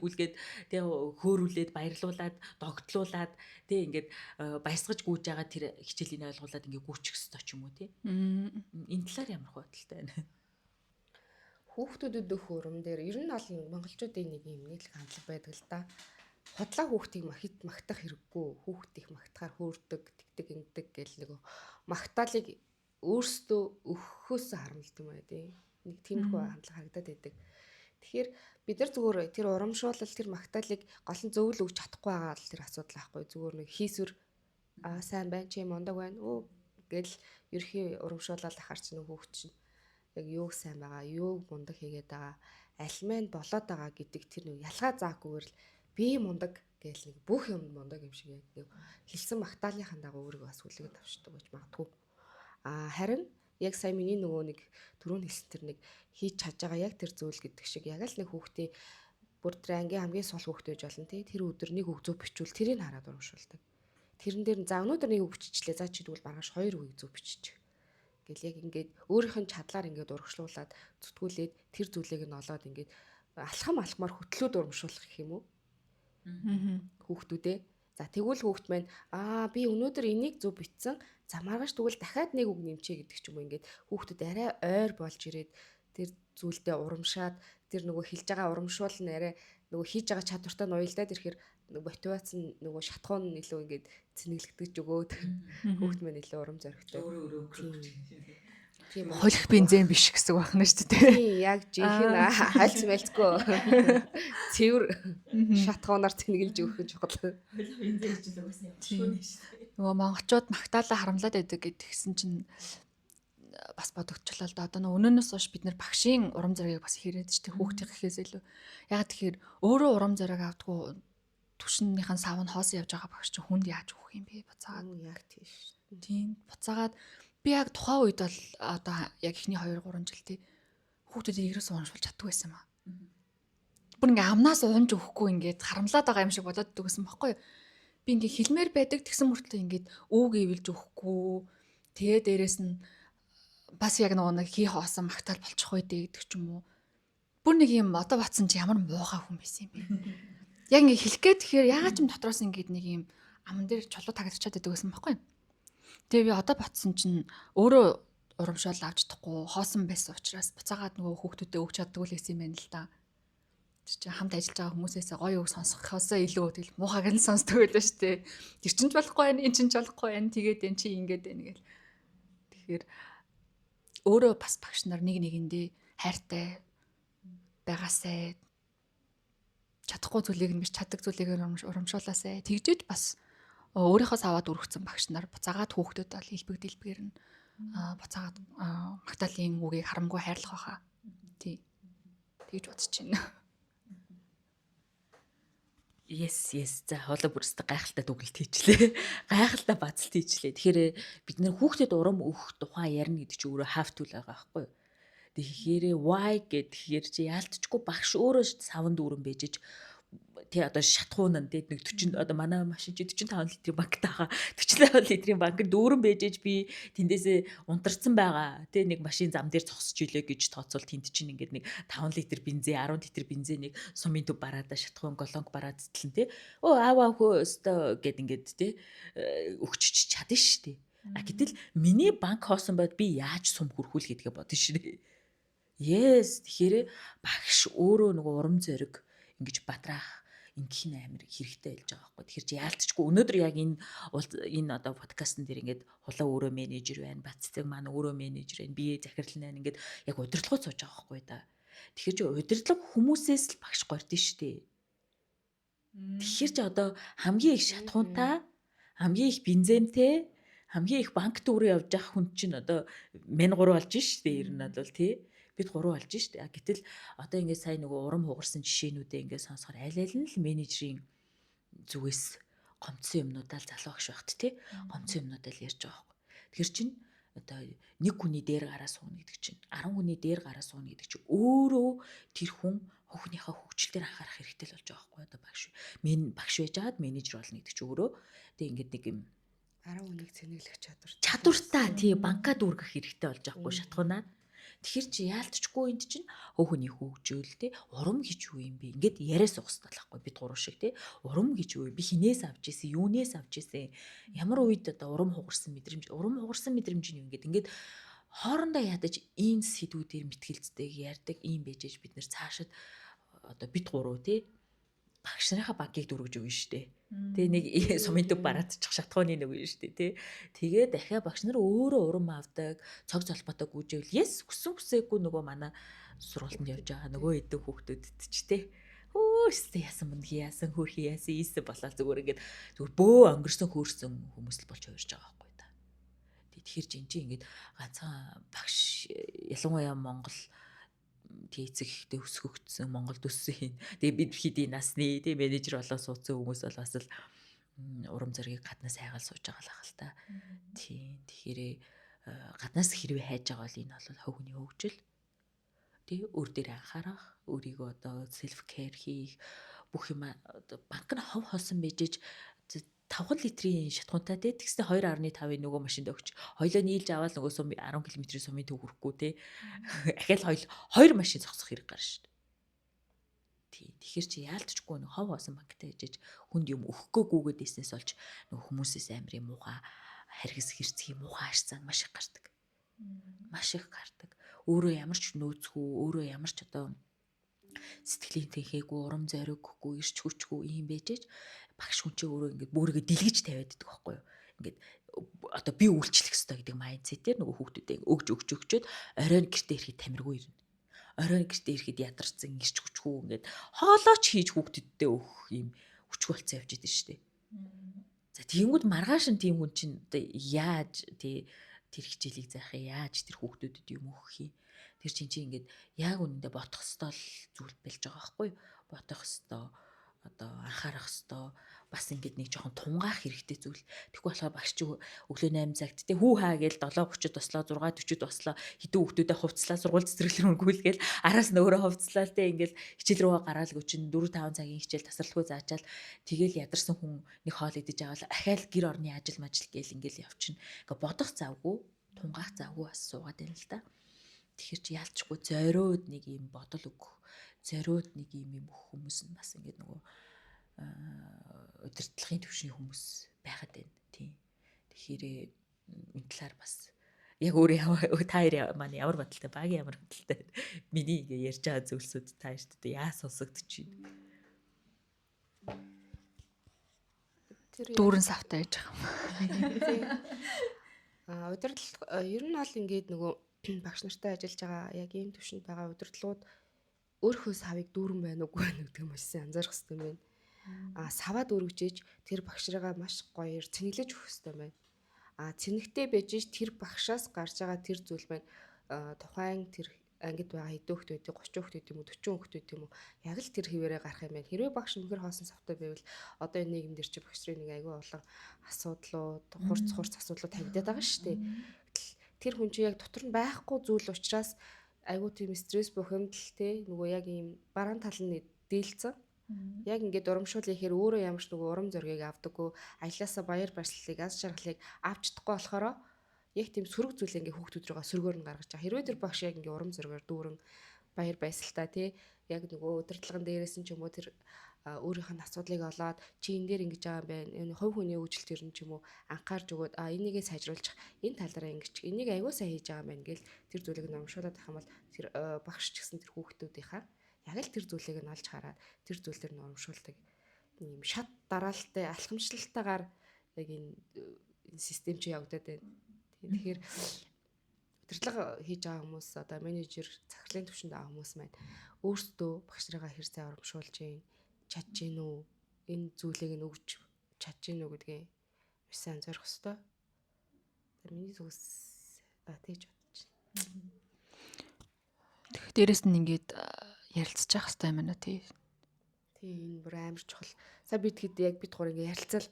тэгээ хөөрүүлээд баярлуулад догтлуулад тэгээ ингээд баясгаж гүйж байгаа тэр хичээлийг ойлгуулад ингээд гүйчих ёстой ч юм уу тий. Энэ талаар ямар бодолтой байна? Хүүхдүүдэд өгөх урам дээр ер нь бол монголчуудын нэг юм нийтлэг хандлага байдаг л да. Худлаа хүүхдийг хит магтах хэрэггүй. Хүүхд их магтахаар хөөрдөг, тэгдэг, ингэдэг гэл нөгөө магтаалыг өөрсдөө өгөхөөс харамлт юм аа тий. Нэг тиймэрхүү хандлага харагдаад байдаг. Тэгэхээр бид нар зүгээр тэр урамшуулал, тэр магтаалыг гол нь зөв л өгч чадахгүй байгаа л тэр асуудал аахгүй. Зүгээр нэг хийсвэр аа сайн байна, чи мундаг байна. Өө гэл ерхий урамшуулал ахаар чи нэг хүүхд чинь яг юуг сайн байгаа, юуг мундаг хийгээд байгаа, аль мэн болоод байгаа гэдэг тэр нэг ялгаа заахгүйгээр л би мундаг гэл нэг бүх юм мундаг юм шиг яг нэг хэлсэн магтаалынхаа дагуу өөрийгөө бас хүлээгээд авчдаг гэж магадгүй. А харин яг сая миний нөгөө нэг түрүүн хэлсэн тэр нэг хийж чадж байгаа яг тэр зүйл гэдэг шиг яг л нэг хүүхдийн бүр тэр ангийн хамгийн сул хүүхд байж болно тий. Тэр өдөр нэг үг зөв бичвэл тэрийг хараад урамшуулдаг. Тэрэн дээр нь за өнөөдөр нэг үг биччихлээ. За чи тэгвэл маргааш хоёр үгийг зөв биччих. Гэл яг ингээд өөрийнх нь чадлаар ингээд урагшлуулад зүтгүүлээд тэр зүйлийг нь олоод ингээд алхам алхмаар хөтлөөд урамшуулах гэх юм уу? Хүүхдүүдээ. За тэгвэл хүүхд маань аа би өнөөдөр энийг зөв бичсэн. За маргааш тэгвэл дахиад нэг үг нэмчээ гэдэг ч юм уу ингээд хүүхдүүд арай ойр болж ирээд тэр зүйлдээ урамшаад тэр нөгөө хэлж байгаа урамшуул нь арай нөгөө хийж байгаа чадвартай нь уялдаад ирэхээр мотивац нь нөгөө шатхуун нь илүү ингээд цэнэглэгдэж өгөөд хүүхд маань илүү урам зоригтой. Өөрөө Тийм Холих бензин биш гэсэн үг байна шүү дээ. Тийм яг жинхэнэ хальц мэлцгүй цэвэр шатхуунаар цэнгэлж өгөх нь чухал. Холих бензин гэж л угаасаа Тийм. явчихгүй шүү. Нөгөө монголчууд магтаалаа харамлаад байдаг гэдгийгсэн чинь бас бодогдчихлоо л да. Одоо нөгөө өнөөнөөс хойш бид нэр багшийн урам зоригийг бас хэрэгэд ч тэг хүүхдийн гэхээс илүү. Яг тэгэхээр өөрөө урам зориг авдггүй түвшнийхэн сав нь хоосон явж байгаа багш чинь хүнд яаж өгөх юм бэ? Буцаагаад Яг тийш. тийм буцаагаад би яг тухайн үед бол одоо яг эхний 2 3 жил тий хүүхдүүдийг ерөөсөө урамшуулж чаддгүй байсан юм аа. Бүр ингээ амнаас унж өгөхгүй ингээд харамлаад байгаа юм шиг бодоод дэгсэн гэсэн баггүй юу? Би ингээ хэлмээр байдаг тэгсэн мөртлөө ингээд үг ивэлж өгөхгүй. Тэгээ дээрэс нь бас яг нөгөө нэг хий хоосон магтаал болчих үү дээ гэдэг ч юм уу. Бүр нэг юм одоо батсан чи ямар муухай хүн байсан юм бэ? Яг ингээ хэлэх гээд тэгэхээр яагаад ч юм дотроос ингээд нэг юм аман дээр чулуу тагдарчаад байдаг гэсэн баггүй юу? Тэгээ би одоо батсан чинь өөрөө урамшуул авч чадахгүй хоосон байсан учраас буцаагаад нөгөө хүүхдүүдэд өгч чаддгүй л байсан юм байна л да. Тэр чинь хамт ажиллаж байгаа хүмүүсээс гоё үг сонсохоосоо илүү тэгэл муухайг нь сонсдог байлаа шүү дээ. Тэр чинь ч болохгүй байна, эн чинь ч болохгүй байна, тэгээд эн чи ингээд байна гэл. Тэгэхээр өөрөө бас багш нар нэг нэгэндээ хайртай байгаасай чадахгүй зүйлийг нь биш чаддаг зүйлийг нь урамшуулаасай тэгжээж бас өөрийнхөө саваад өргөцсөн багш нар буцаагаад хүүхдүүд бол илбэг дэлбгээр нь буцаагаад магтаалын үгийг харамгүй хайрлах байхаа. Тий. Тэгж бодож байна. Yes, yes. За хоолой бүрстэй гайхалтай дүгэлт хийчлээ. Гайхалтай бацалт хийчлээ. Тэгэхээр бид нэр хүүхдэд урам өгөх тухай ярина гэдэг чинь өөрөө have to л байгаа байхгүй юу? Тэгэхээр why гэхээр чи яалтчгүй багш өөрөө савн дүүрэн бэжэж тий одоо шатхуун нь тий нэг 40 одоо манай машин чи 45 литрийн банктай байгаа 45 литрийн банк дүүрэн бэжэж би тэндээсээ унтарсан байгаа тий нэг машин зам дээр зогсож илээ гэж тооцвол тэнд чинь ингээд нэг 5 литр бензин 10 литр бензин нэг сумын төв бараада шатхуун голонг бараад зэтлэн тий өө аава хөө өстө гэд ингээд тий өгчөж чадна шүү дээ. А гэтэл миний банк хоосон байд би яаж сум хүрхүүл гэдгээ бодно шүү дээ. Yes, тэгэхээр багш өөрөө нөгөө урам зориг ингэж батраах ингэх нь амар хэрэгтэй болж байгаа байхгүй. Тэгэхээр чи яалтчгүй өнөөдөр яг энэ энэ одоо подкастн дээр ингээд хулаа өөрөө менежер байна, Баццэг маань өөрөө менежер байна, бие захирал байна ингээд яг удирдлагууд сууж байгаа байхгүй да. Тэгэхээр чи удирдлага хүмүүсээс л багш гордсон шүү дээ. Тэгэхээр чи одоо хамгийн их шатхуунтай, хамгийн их бензинтэй, хамгийн их банк дүүрээ явж байгаа хүн чинь одоо мен 3 болж шүү дээ. Ер нь бол тий бид гурав болж штэ. Гэтэл одоо ингээд сая нөгөө урам хугарсан жишээнүүдээ ингээд сонсохоор аль аль нь л менежерийн зүгээс гомдсон юмнуудаа л залуу багш багт тий гомдсон юмнуудаа л ярьж байгаа байхгүй. Тэгэхээр чин одоо нэг хүний дээр гараа сууна гэдэг чинь 10 хүний дээр гараа сууна гэдэг чинь өөрөө тэр хүн хүүхнийхээ хөгжил дээр анхаарах хэрэгтэй л болж байгаа байхгүй одоо багш мен багш байж байгаад менежер болно гэдэг чинь өөрөө тэг ингээд нэг юм 10 хүнийг цэнэглэх чадвар чадвартай тий банка дүүргэх хэрэгтэй болж байгаа хгүй шатхуунаа. Тэгэхээр чи яалтчгүй энд чинь хөөхний хөгжөөл те урам гэж юу юм бэ? Ингээд яриа суух хэрэгтэй байхгүй бид гурав шиг те урам гэж юу юм? Би хинээс авч исэн, юунээс авч исэн? Ямар үед одоо урам хугарсан мэдрэмж, урам хугарсан мэдрэмж нь юу ингээд ингээд хоорондоо ядаж ийм сэдвүүдээр мэтгэлцдэг, ярьдаг ийм байжээж бид нэр цаашид одоо бид гурав те Багш нарынхаа банкыг дүүргэж өгнө шүү дээ. Тэгээ нэг сумын төв бараадчих шатхууны нэг юм шүү дээ, тий. Тэгээ дахиад багш нар өөрөө урам авдаг, цог золбоотой гүйжэвэл yes хүссэн хүсээгүй нөгөө манай сургуультанд явж байгаа нөгөө хэдэн хүүхдүүдэд ч тий. Хөөс яасан мөнхий яасан хөөрхий яасан ийсэн болол зүгээр ингээд зүгээр бөө өнгөрсөн хөөрсөн хүмүүс л болж хувирж байгаа байхгүй та. Тэгэхээр жинжин ингээд ганцхан багш ялангуяа Монгол тий эцэг ихтэй өсгөгдсөн Монголд өссөн. Тэгээ бид хэдийн насны тий менежер болоо суудсан хүмүүс бол бас л урам зоригийг гаднаас хайгаал сууж байгаа л ах л та. Тий тэгэхээр гаднаас хэрвээ хайж байгаа бол энэ бол хувь хүний хөгжил. Тий өөр дээр анхаарах, өөрийгөө одоо self care хийх бүх юм одоо банк нь хов хосон байжээж 5 литрийн шатхуунтай те тэгснэ 2.5-ын нөгөө машинд өгч хоёлоо нийлж аваад нөгөө сум 10 км-ийн сумын төв хүрэхгүй те ахаал хоёул хоёр машин зогсох хэрэг гарна шүү дээ. Тий. Тэгэхээр чи яалтчгүй нэг хов хоосон банктай ээжэж хүнд юм өгөхгүйгүйгээд иснээс олж нөгөө хүмүүсээс амар юм муухай харгас хэрцгий муухай ааш зан маш их гардаг. Маш их гардаг. Өөрөө ямар ч нөөцгүй, өөрөө ямар ч одоо сэтгэлийн тэнхээгүй, урам зориггүй, ирч хүчгүй юм байжээж багш хүн чинь өөрөө ингээд бүрийгээ дэлгэж тавиад идэх байхгүй юу? Ингээд одоо би үйлчлэх ёстой гэдэг mindset ээр нөгөө хүүхдүүдээ өгж өгч өгчөөд оройн гэртээ ирэхэд тамиргүй ирнэ. Оройн гэртээ ирэхэд ядарсан, ирч хүчгүй ингээд хоолооч хийж хүүхдүүддээ өгөх юм хүчгүй болцсон явж идэв шүү дээ. За тэгэнгүүт маргааш нь тийм хүн чинь одоо яаж тий тэр хичээлийг заах юм, яаж тэр хүүхдүүдэд юм өгөх юм. Тэр чинь чи ингээд яг үнэндээ бодох ёстой л зүйл болж байгаа байхгүй юу? Бодох ёстой, одоо анхаарах ёстой, бас ингээд нэг жоохон тунгаах хэрэгтэй зүйл. Тэгэхгүй болохоор багш чи өглөө 8 цагт те хүү хаа гээл 7:30-д бослоо, 6:40-д бослоо, хэдэн хүүхдүүдээ хувцлаа, сургууль цэцэрлэг рүү гүйлгээл араас нь өөрөө хувцлаа те ингээл хичээл рүүгээ гараалгүй чинь 4 5 цагийн хичээл тасралтгүй заачаал тэгэл ядарсан хүн нэг хоол идэж аваад ахаал гэр орны ажил мажил гээл ингээл явчихна. Ингээ бодох завгүй, тунгаах завгүй бас суугаад байна л да. Тэгэхээр чи яалчгүй зориуд нэг юм бодол өгөх, зориуд нэг юм юм өгөх хүмүүс нь бас ингээд нөгөө удирдлагын түвшний хүмүүс байгаад байна. Тийм. Тэгэхээр энэ талаар бас яг өөр та хоёр маань ямар бодолтой, багийн ямар бодолтой миний ингээ ярьж байгаа зүйлсүүд та хоёрт одоо яа сонсогдож байна? Тэр дүүрэн савтай яж байгаа юм. Аа удирдлага ер нь бол ингээд нөгөө багш нартай ажиллаж байгаа яг ийм түвшинд байгаа удирдлагууд өөрийнхөө савыг дүүрэн байна уугүй байна гэдэг нь маш сайн анзаарах хэрэгтэй юм байна. А саваа дүүргэж тэр багш нарыгаа маш гоёор цэнэглэж өгөх хэрэгтэй байна. А цэнэгтэй байж тэр багшаас гарч байгаа тэр зүйл маань тухайн тэр ангид байгаа хэдэн хүүхэд байдаг, 30 хүүхэд юм уу, 40 хүүхэд байд юм уу, яг л тэр хэвээрээ гарах юм байна. Хэрвээ багш үнэхээр хоосон савтай байвал одоо энэ нийгэм дээр чи багш нарын нэг айгүй олон асуудлууд, хурц хурц асуудлууд тавигдаад байгаа шүү дээ. Тэр хүн чи яг дотор нь байхгүй зүйл учраас айгүй тийм стресс бухимдал те нөгөө яг ийм бараан тал нь дийлцэн. Яг ингээд урамшуул ихээр өөрөө ямар ч нөгөө урам зоригийг авдаггүй, аялаасаа баяр баясгалыг, аз жаргалыг авч чадахгүй болохоор яг тийм сөрөг зүйл ингээ хүүхдүүд рүүгээ сөргөөр нь гаргаж байгаа. Хэрвээ тэр багш яг ингээ урам зоригээр дүүрэн баяр баясгалтай тий яг нөгөө удирдлагын дээрээс нь ч юм уу тэр өөрийнх нь асуудлыг олоод чи энэ дээр ингэж байгаа юм байна. Энэ хувь хүний хөгжилт ер нь ч юм уу анхаарч өгөөд а энийгээ сайжруулчих, энэ талаараа ингэж энийг аягүй сайн хийж байгаа юм байна гэл тэр зүйлийг нь урамшуулад авах юм бол тэр багш ч гэсэн тэр хүүхдүүдийнхаа яг л тэр зүйлийг нь олж хараад тэр зүйл дээр нь урамшуулдаг юм шат дараалалтай алхамшлалтайгаар яг энэ систем чи явагдаад байна. Тэгэхээр удирдлага хийж байгаа хүмүүс одоо менежер захирлын түвшинд байгаа хүмүүс маань өөрсдөө багш нарыгаа хэр сайн урамшуулж гин чадж гин үү, энэ зүйлийг нь өгч чадж гин үү гэдгийг маш сайн анзаарах ёстой. За миний зүгээс тэгж бодож байна. Тэгэхээр дээрэс нь ингээд ярилцж явах хэрэгтэй юм байна тий. Тийм энэ бүр амар чухал. Сая бид хэд яг бид гур ингээ ярилцал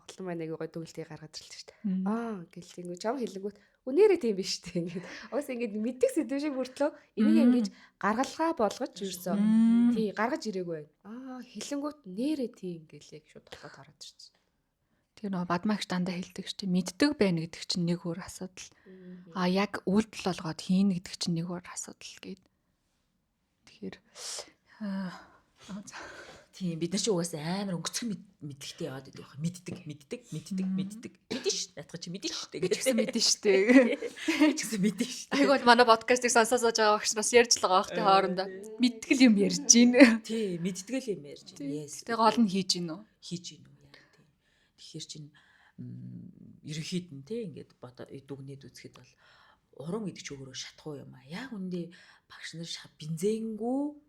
хотлон маань айгуу гой дүгэлтийг гаргаад ирлээ шүү дээ. Аа гэл ингээ чам хэлэнгүүт үнээрээ тийм биш үү ингээд. Уус ингээд мэддэг сэдв шиг мөртлөө энийг ингэж гаргалгаа болгож ерөөсөө тий гаргаж ирээгүй байна. Аа хэлэнгүүт нэрээ тийм ингээл яг шууд толгойд ороод ирчих. Тэр нөгөө бадмагч дандаа хэлдэг шүү дээ. Мэддэг байна гэдэг чинь нэг өөр асуудал. А яг үйлдэл болгоод хийнэ гэдэг чинь нэг өөр асуудал гээд. Тэгэхээр аа за. Тийм, бид нар чи угаасаа амар өнгөцгөн мэдлэгтэй яваад байдаг байхгүй. Мэддэг, мэддэг, мэддэг, мэддэг. Мэдэн ш. Наадах чи мэдэн ш. Би ч гэсэн мэдэн штэ. Би ч гэсэн мэдэн ш. Айгу бол манай подкастыг сонсоо сууж байгаа багш бас ярьж л байгаа бах тий хоорондоо. Мэдтгэл юм ярьж гин. Тий, мэдтгэл юм ярьж гин. Yes. Тэгээ гол нь хийж гин үү? Хийж гин үү яа тий. Тэгэхээр чин ерөнхийд нь тий ингээд бодоо дүгнээд үзэхэд бол урам гэдэг чи өөрөө шатхуу юм а. Яг үндэ багш нар бензингүй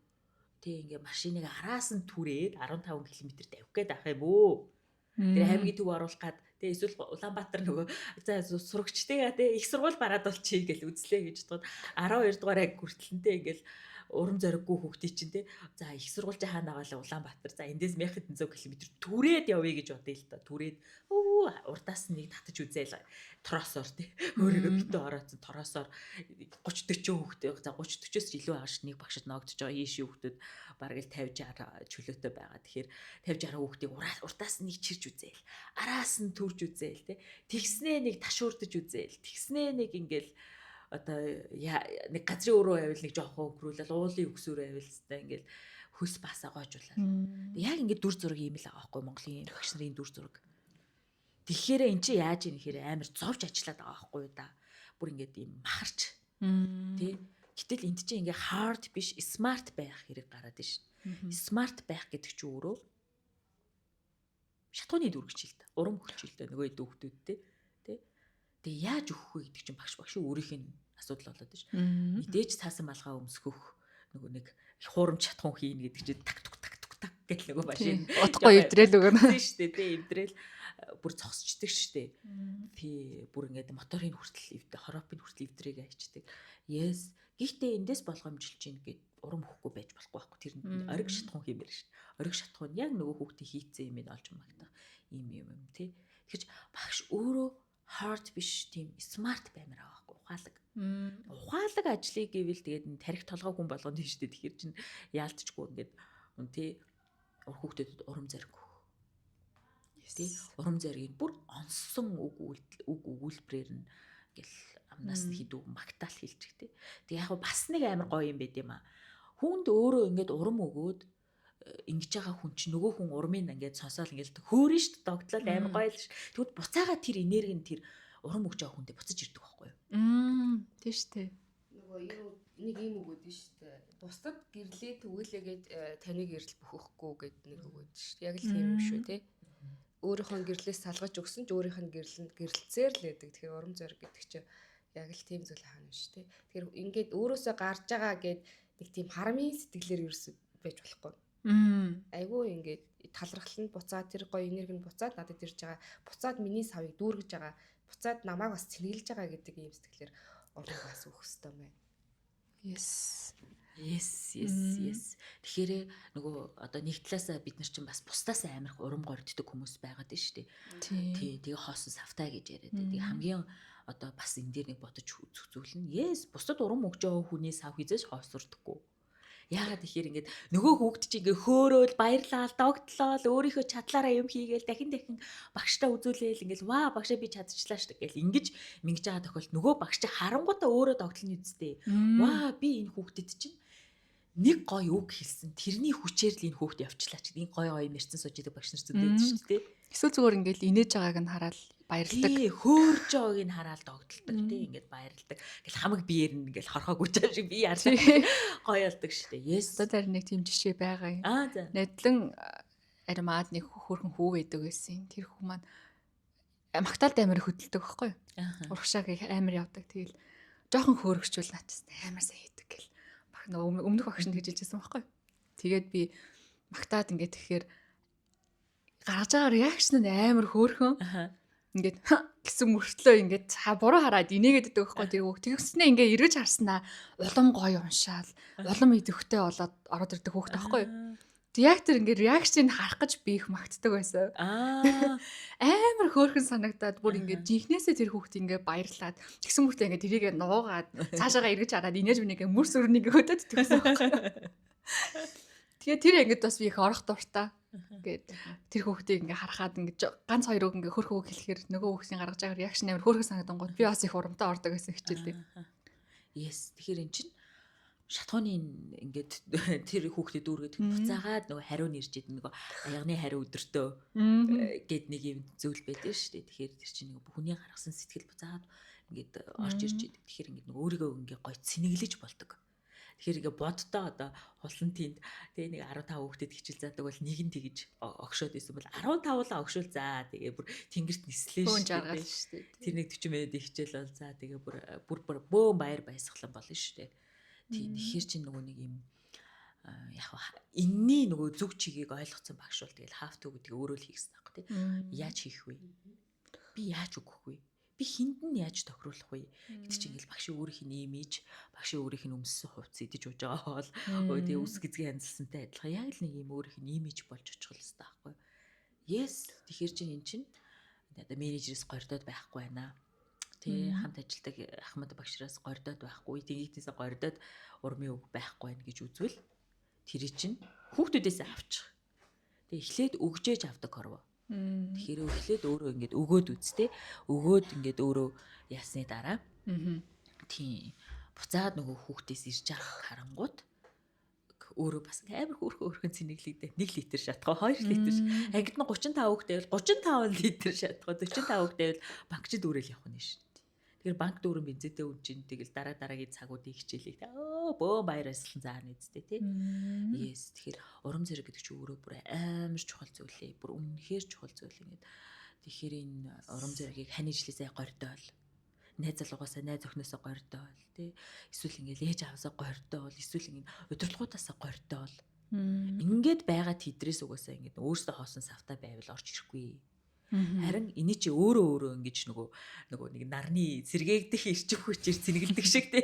тий ингээ машиныг араас нь түрээд 15 км тавих гээд ах юм уу? Тэр аймгийн төв оруулах гад тий эсвэл Улаанбаатар нөгөө за сурагчтайгаа тий их сургууль бараад болчихъя гэл үзлээ гэж бодоход 12 дугаар анги хүртлэнтэй ингээл урам зориггүй хүүхдий чинь тий за их сургууль чи хаана байгаа л Улаанбаатар, за эндээс 1700 км түрээд явъя гэж бодъё л та. Түрээд өө урдаас нэг татаж үзээл троосоор тий өөрийгөө битүү ороодсон троосоор 30 40 хүүхдээ, за 30 40-оос илүү байгаа ш, нэг багшд ноогдож байгаа ийшээ хүүхдүүд бараг л 50 60 чөлөөтэй байгаа. Тэгэхээр 50 60 хүүхдийг урдаас нэг чирж үзээл, араас нь төрж үзээл тий тэгснээ нэг ташуурдаж үзээл, тэгснээ нэг ингээл одоо нэг газрын өрөө байвал нэг жоохон өнгөрүүлэл, уулын өксөөр байвал хэвээр ингээл хөлс басаа гоожуулаад. Яг ингээд дүр зураг юм л байгаа байхгүй Монголын багш нарын дүр зураг. Тэгэхээр эн чинь яаж юм гэхээр амар зовж ажиллаад байгаа байхгүй юу да. Бүр ингээд юм махарч. Тэ. Гэтэл энд чинь ингээ hard биш, smart байх хэрэг гараад ш. Smart байх гэдэг чинь өөрөө шатхууны дүүргч л та. Урам өгч л та нөгөө хүүхдүүдтэй. Тэ. Тэгээ яаж өгөх вэ гэдэг чинь багш багшийн өөрийнх нь асуудал болоод ш. Мэдээж цаасан малгай өмсгөх нөгөө нэг хуурамч шатхуун хийнэ гэдэг чинь так тук так тук так гэх нөгөө машин удахгүй эвдрээл өгнө. Тийм шүү дээ, тий, эвдрээл бүр зогсчдөг шүү дээ. Тий, бүр ингээд моторын хүртэл эвдэ, хоропын хүртэл эвдрийг айчдаг. Yes. Гэхдээ эндээс болгоомжилж гин гэд урам өгөхгүй байж болохгүй байхгүй. Тэр ориг шатхуун хиймээр шүү дээ. Ориг шатхуун яг нөгөө хүүхдийн хийцэн юм ин олж магтах юм юм юм тий. Тэгэхээр багш өөрөө hard биш, тийм smart баймар байгаа байхгүй, ухаалаг. Ухаалаг ажлыг гэвэл тэгээд энэ тарих толгой хүн болгоно тийм шүү дээ. Тэгэхээр чин яалтчгүй ингээд тий ур хүүхдэд урам зориг өгөх. Тий, урам зоригийг бүр онсон үг үг өгүүлбэрээр нь ингээл амнаас нь хідүү магтаал хэлчих тий. Тэг яг бас нэг амар гоё юм байд юм а. Хүнд өөрөө ингээд урам өгөөд ингэж байгаа хүн чинь нөгөө хүн урмын ингээд сонсоол ингээд хөөрөн шүү дээ, догтлол амар гоё л ш. Тэгвэл буцаага тэр энерги нь тэр урам өгч байгаа хүндээ буцаж ирдэг байхгүй юу? Тийм шүү дээ. Нөгөө юу нэг юм өгөөд нь шүү дээ. Бусдад гэрлээ түгэлээгээд таны гэрэл бөхөхгүй гэд нэг өгөөд шүү дээ. Яг л тийм юм шүү тий. Өөрийнхөө гэрлээс салгаж өгсөн ч өөрийнх нь гэрэл нь гэрэлцээр л байдаг. Тэгэхээр урам зориг гэдэг чинь яг л тийм зүйл хаана шүү тий. Тэгэхээр ингээд өөрөөсөө гарч байгаа гэд нэг тийм харамын сэтгэлээр ерөөсөө байж болохгүй. Айгүй ингээд талархал нь буцаад тэр гоё энерги нь буцаад надад ирж байгаа. Буцаад миний савыг дүүргэж байгаа. Буцаад намайг бас цэнгэлж байгаа гэдэг ийм сэтгэлээр урам бас өгөх ёстой юм байна. Yes. Yes, yes, yes. Тэгэхээр нөгөө одоо нэг талаасаа бид нар чинь бас бусдаас амар их урам горьддог хүмүүс байгаад нь шүү дээ. Тий, тэгээ хоосон савтай гэж яриад. Тэгээ хамгийн одоо бас энэ дээр нэг бодож үзэх зүйл нь yes, бусдад урам өгч байгаа хүний сав хизээж хоосордоггүй. Яагаад тэгэхээр ингээд нөгөө хүүхд чинь ингээ хөөрөөл баярлаал, догтлоол, өөрийнхөө чадлаараа юм хийгээл дахин дахин багштай үзүүлээл ингээл ваа багшаа би чадчихлаа шүү дээ гэл ингэж мингэж байгаа тохиолдолд нөгөө багш чинь харангуйтаа өөрөө догтлно үсттэй. Ваа би энэ хүүхдэд чинь нэг гоё үг хэлсэн. Тэрний хүчээр л энэ хүүхд явчлаа ч гэдэг. Энэ гоё гоё мэрцэн сууж идэг багш нар зөндөө шүү дээ. Эсвэл зүгээр ингээл инээж байгааг нь хараад баярлдаг. Тий, хөөрж байгааг нь хараад догдолдог тий, ингээд баярлдаг. Ингээл хамаг биеэр нь ингээл хорхоогүй ч юм шиг би яарлаа. Гоё болдог шүү дээ. Yes. Одоо тэр нэг тийм жишээ байгаа юм. Аа за. Нэдлэн аримаад нэг хөөрхөн хүү байдаг байсан. Тэр хүү маань магтаалд амар хөдөлдөг байхгүй юу? Урагшааг их амар явдаг. Тэгэл жоохон хөөргчүүл наачсан амар сайн хийдэг гэл. Баг нөгөө өмнөх багш нь тэгж хэлжсэн байхгүй юу? Тэгээд би магтаад ингээд тэгэхээр гаргаж байгаа реакшн нь амар хөөрхөн. Ингээд гэсэн мөртлөө ингээд буруу хараад инээгээд байдаг байхгүй тэр хүүхд. Тэгснээ ингээд эргэж харснаа улам гоё уншаал, улам идэвхтэй болоод ороод ирдэг хүүхд байхгүй юу? Тэг яг тэр ингээд реакшныг харах гэж би их магтдаг байсан. Амар хөөрхөн санагдаад бүр ингээд жинхнээсээ тэр хүүхд ингээд баярлаад тэгсэн мөртлөө ингээд тэрийгэ нуугаад цаашаагаа эргэж хараад инээж минийгээ мөр сүрнийг хөдөд тэгсэн байхгүй. Тэгээ тэр ингээд бас би их орох дуртай. Ингээд тэр хүүхдийг ингээ харахад ингээ ганц хоёр үг ингээ хөрхөн үг хэлэхээр нөгөө хүүхдийн гаргаж байгаа реакшн амар хөөрхөн санагдангууд би бас их урамтай ордог гэсэн хичээлээ. Yes. Тэгэхээр эн чинь Шатхууны ингээд тэр хүүхдэд дүүргээд буцаагаад нөгөө хариу нэрж идэв, нөгөө аягны хариу өдөртөө гэд нэг юм зүйл байдаг шүү дээ. Тэгэхээр тэр чинь нөгөө хүний гаргасан сэтгэл буцаагаад ингээд орж ирж идэг. Тэгэхээр ингээд нөгөө өөрийгөө ингээд гоё цэнэглэж болдог. Тэгэхээр ингээ боддоо одоо хулан тэнд тэгээ нэг 15 хүүхдэд хичээл заадаг бол нэг нь тэгж огшоод исэн бол 15 л огшуул, за тэгээ бүр тэнгэрт нислээ шүү дээ. Тэр нэг 40 минутын хичээл бол за тэгээ бүр бүр бүр бөөн баяр баясгалан болно шүү дээ. Тийм, тэгэхээр чинь нөгөө нэг юм яг энэний нөгөө зүг чигийг ойлгоцсон багш бол тэгэл how to гэдгийг өөрөө л хийх хэрэгтэй байхгүй тий. Яаж хийх вэ? Би яаж өгөх вэ? Би хүнд нь яаж тохируулах вэ гэдэг чинь ингээл багшийн өөрийнх нь имиж, багшийн өөрийнх нь өмссөн хувцас, идэж ууж байгаа хоол, тэгээ үс гизгийн янзлсантай адилхан яг л нэг юм өөрийнх нь имиж болж очих л хэрэгтэй байхгүй. Yes, тэгэхээр чинь эн чинь одоо менежерээс гордоод байхгүй байна. Тэ, хамт ажилладаг ахмад багшраас гордоод байхгүй, тэнхитээсээ гордоод урмын үг байхгүй байна гэж үзвэл тэр чинь хүүхдүүдээс авчих. Тэгээ эхлээд өгжээж авдаг хорвоо. Тэгэхээр эхлээд өөрөө ингээд өгөөд үзтээ. Өгөөд ингээд өөрөө ясны дараа. Тийм. Буцаад нөгөө хүүхдээс ирж байгаа харангууд өөрөө бас амар хөөрхөн хөөрхөн цэнэглэгдээ. 1 литр шатгаа, 2 литр. Ангид нь 35 хүүхдээ бол 35 литр шатгаа, 45 хүүхдээ бол банкчд дүүрэл явах нь шин. Тэгэхээр банк дүүрэн бензинтэй үн чинь тэгэл дараа дараагийн цагуудын хичээлийг өө бөө баяр баясгалан заана үсттэй тий. Yes, тэгэхээр урам зориг гэдэг чинь өөрөө бүр амар чухал зүйлээ. Бүр үнэхээр чухал зүйл ингээд. Тэгэхээр энэ урам зоригийг хань ижлээсээ гордоол, найз залуугаасаа, найз охиноосоо гордоол тий. Эсвэл ингээл ээж ааваасаа гордоол, эсвэл ингээд удирдлагуудаасаа гордоол. Ингээд байгаа тэдрээс угаасаа ингээд өөрсдөө хоосон савтай байвал орж ирэхгүй. Харин эний чи өөрөө өөрөө ингэж нөгөө нэг нарны сэргээгдэх эрчим хүчээр цэнгэлдэг шиг те.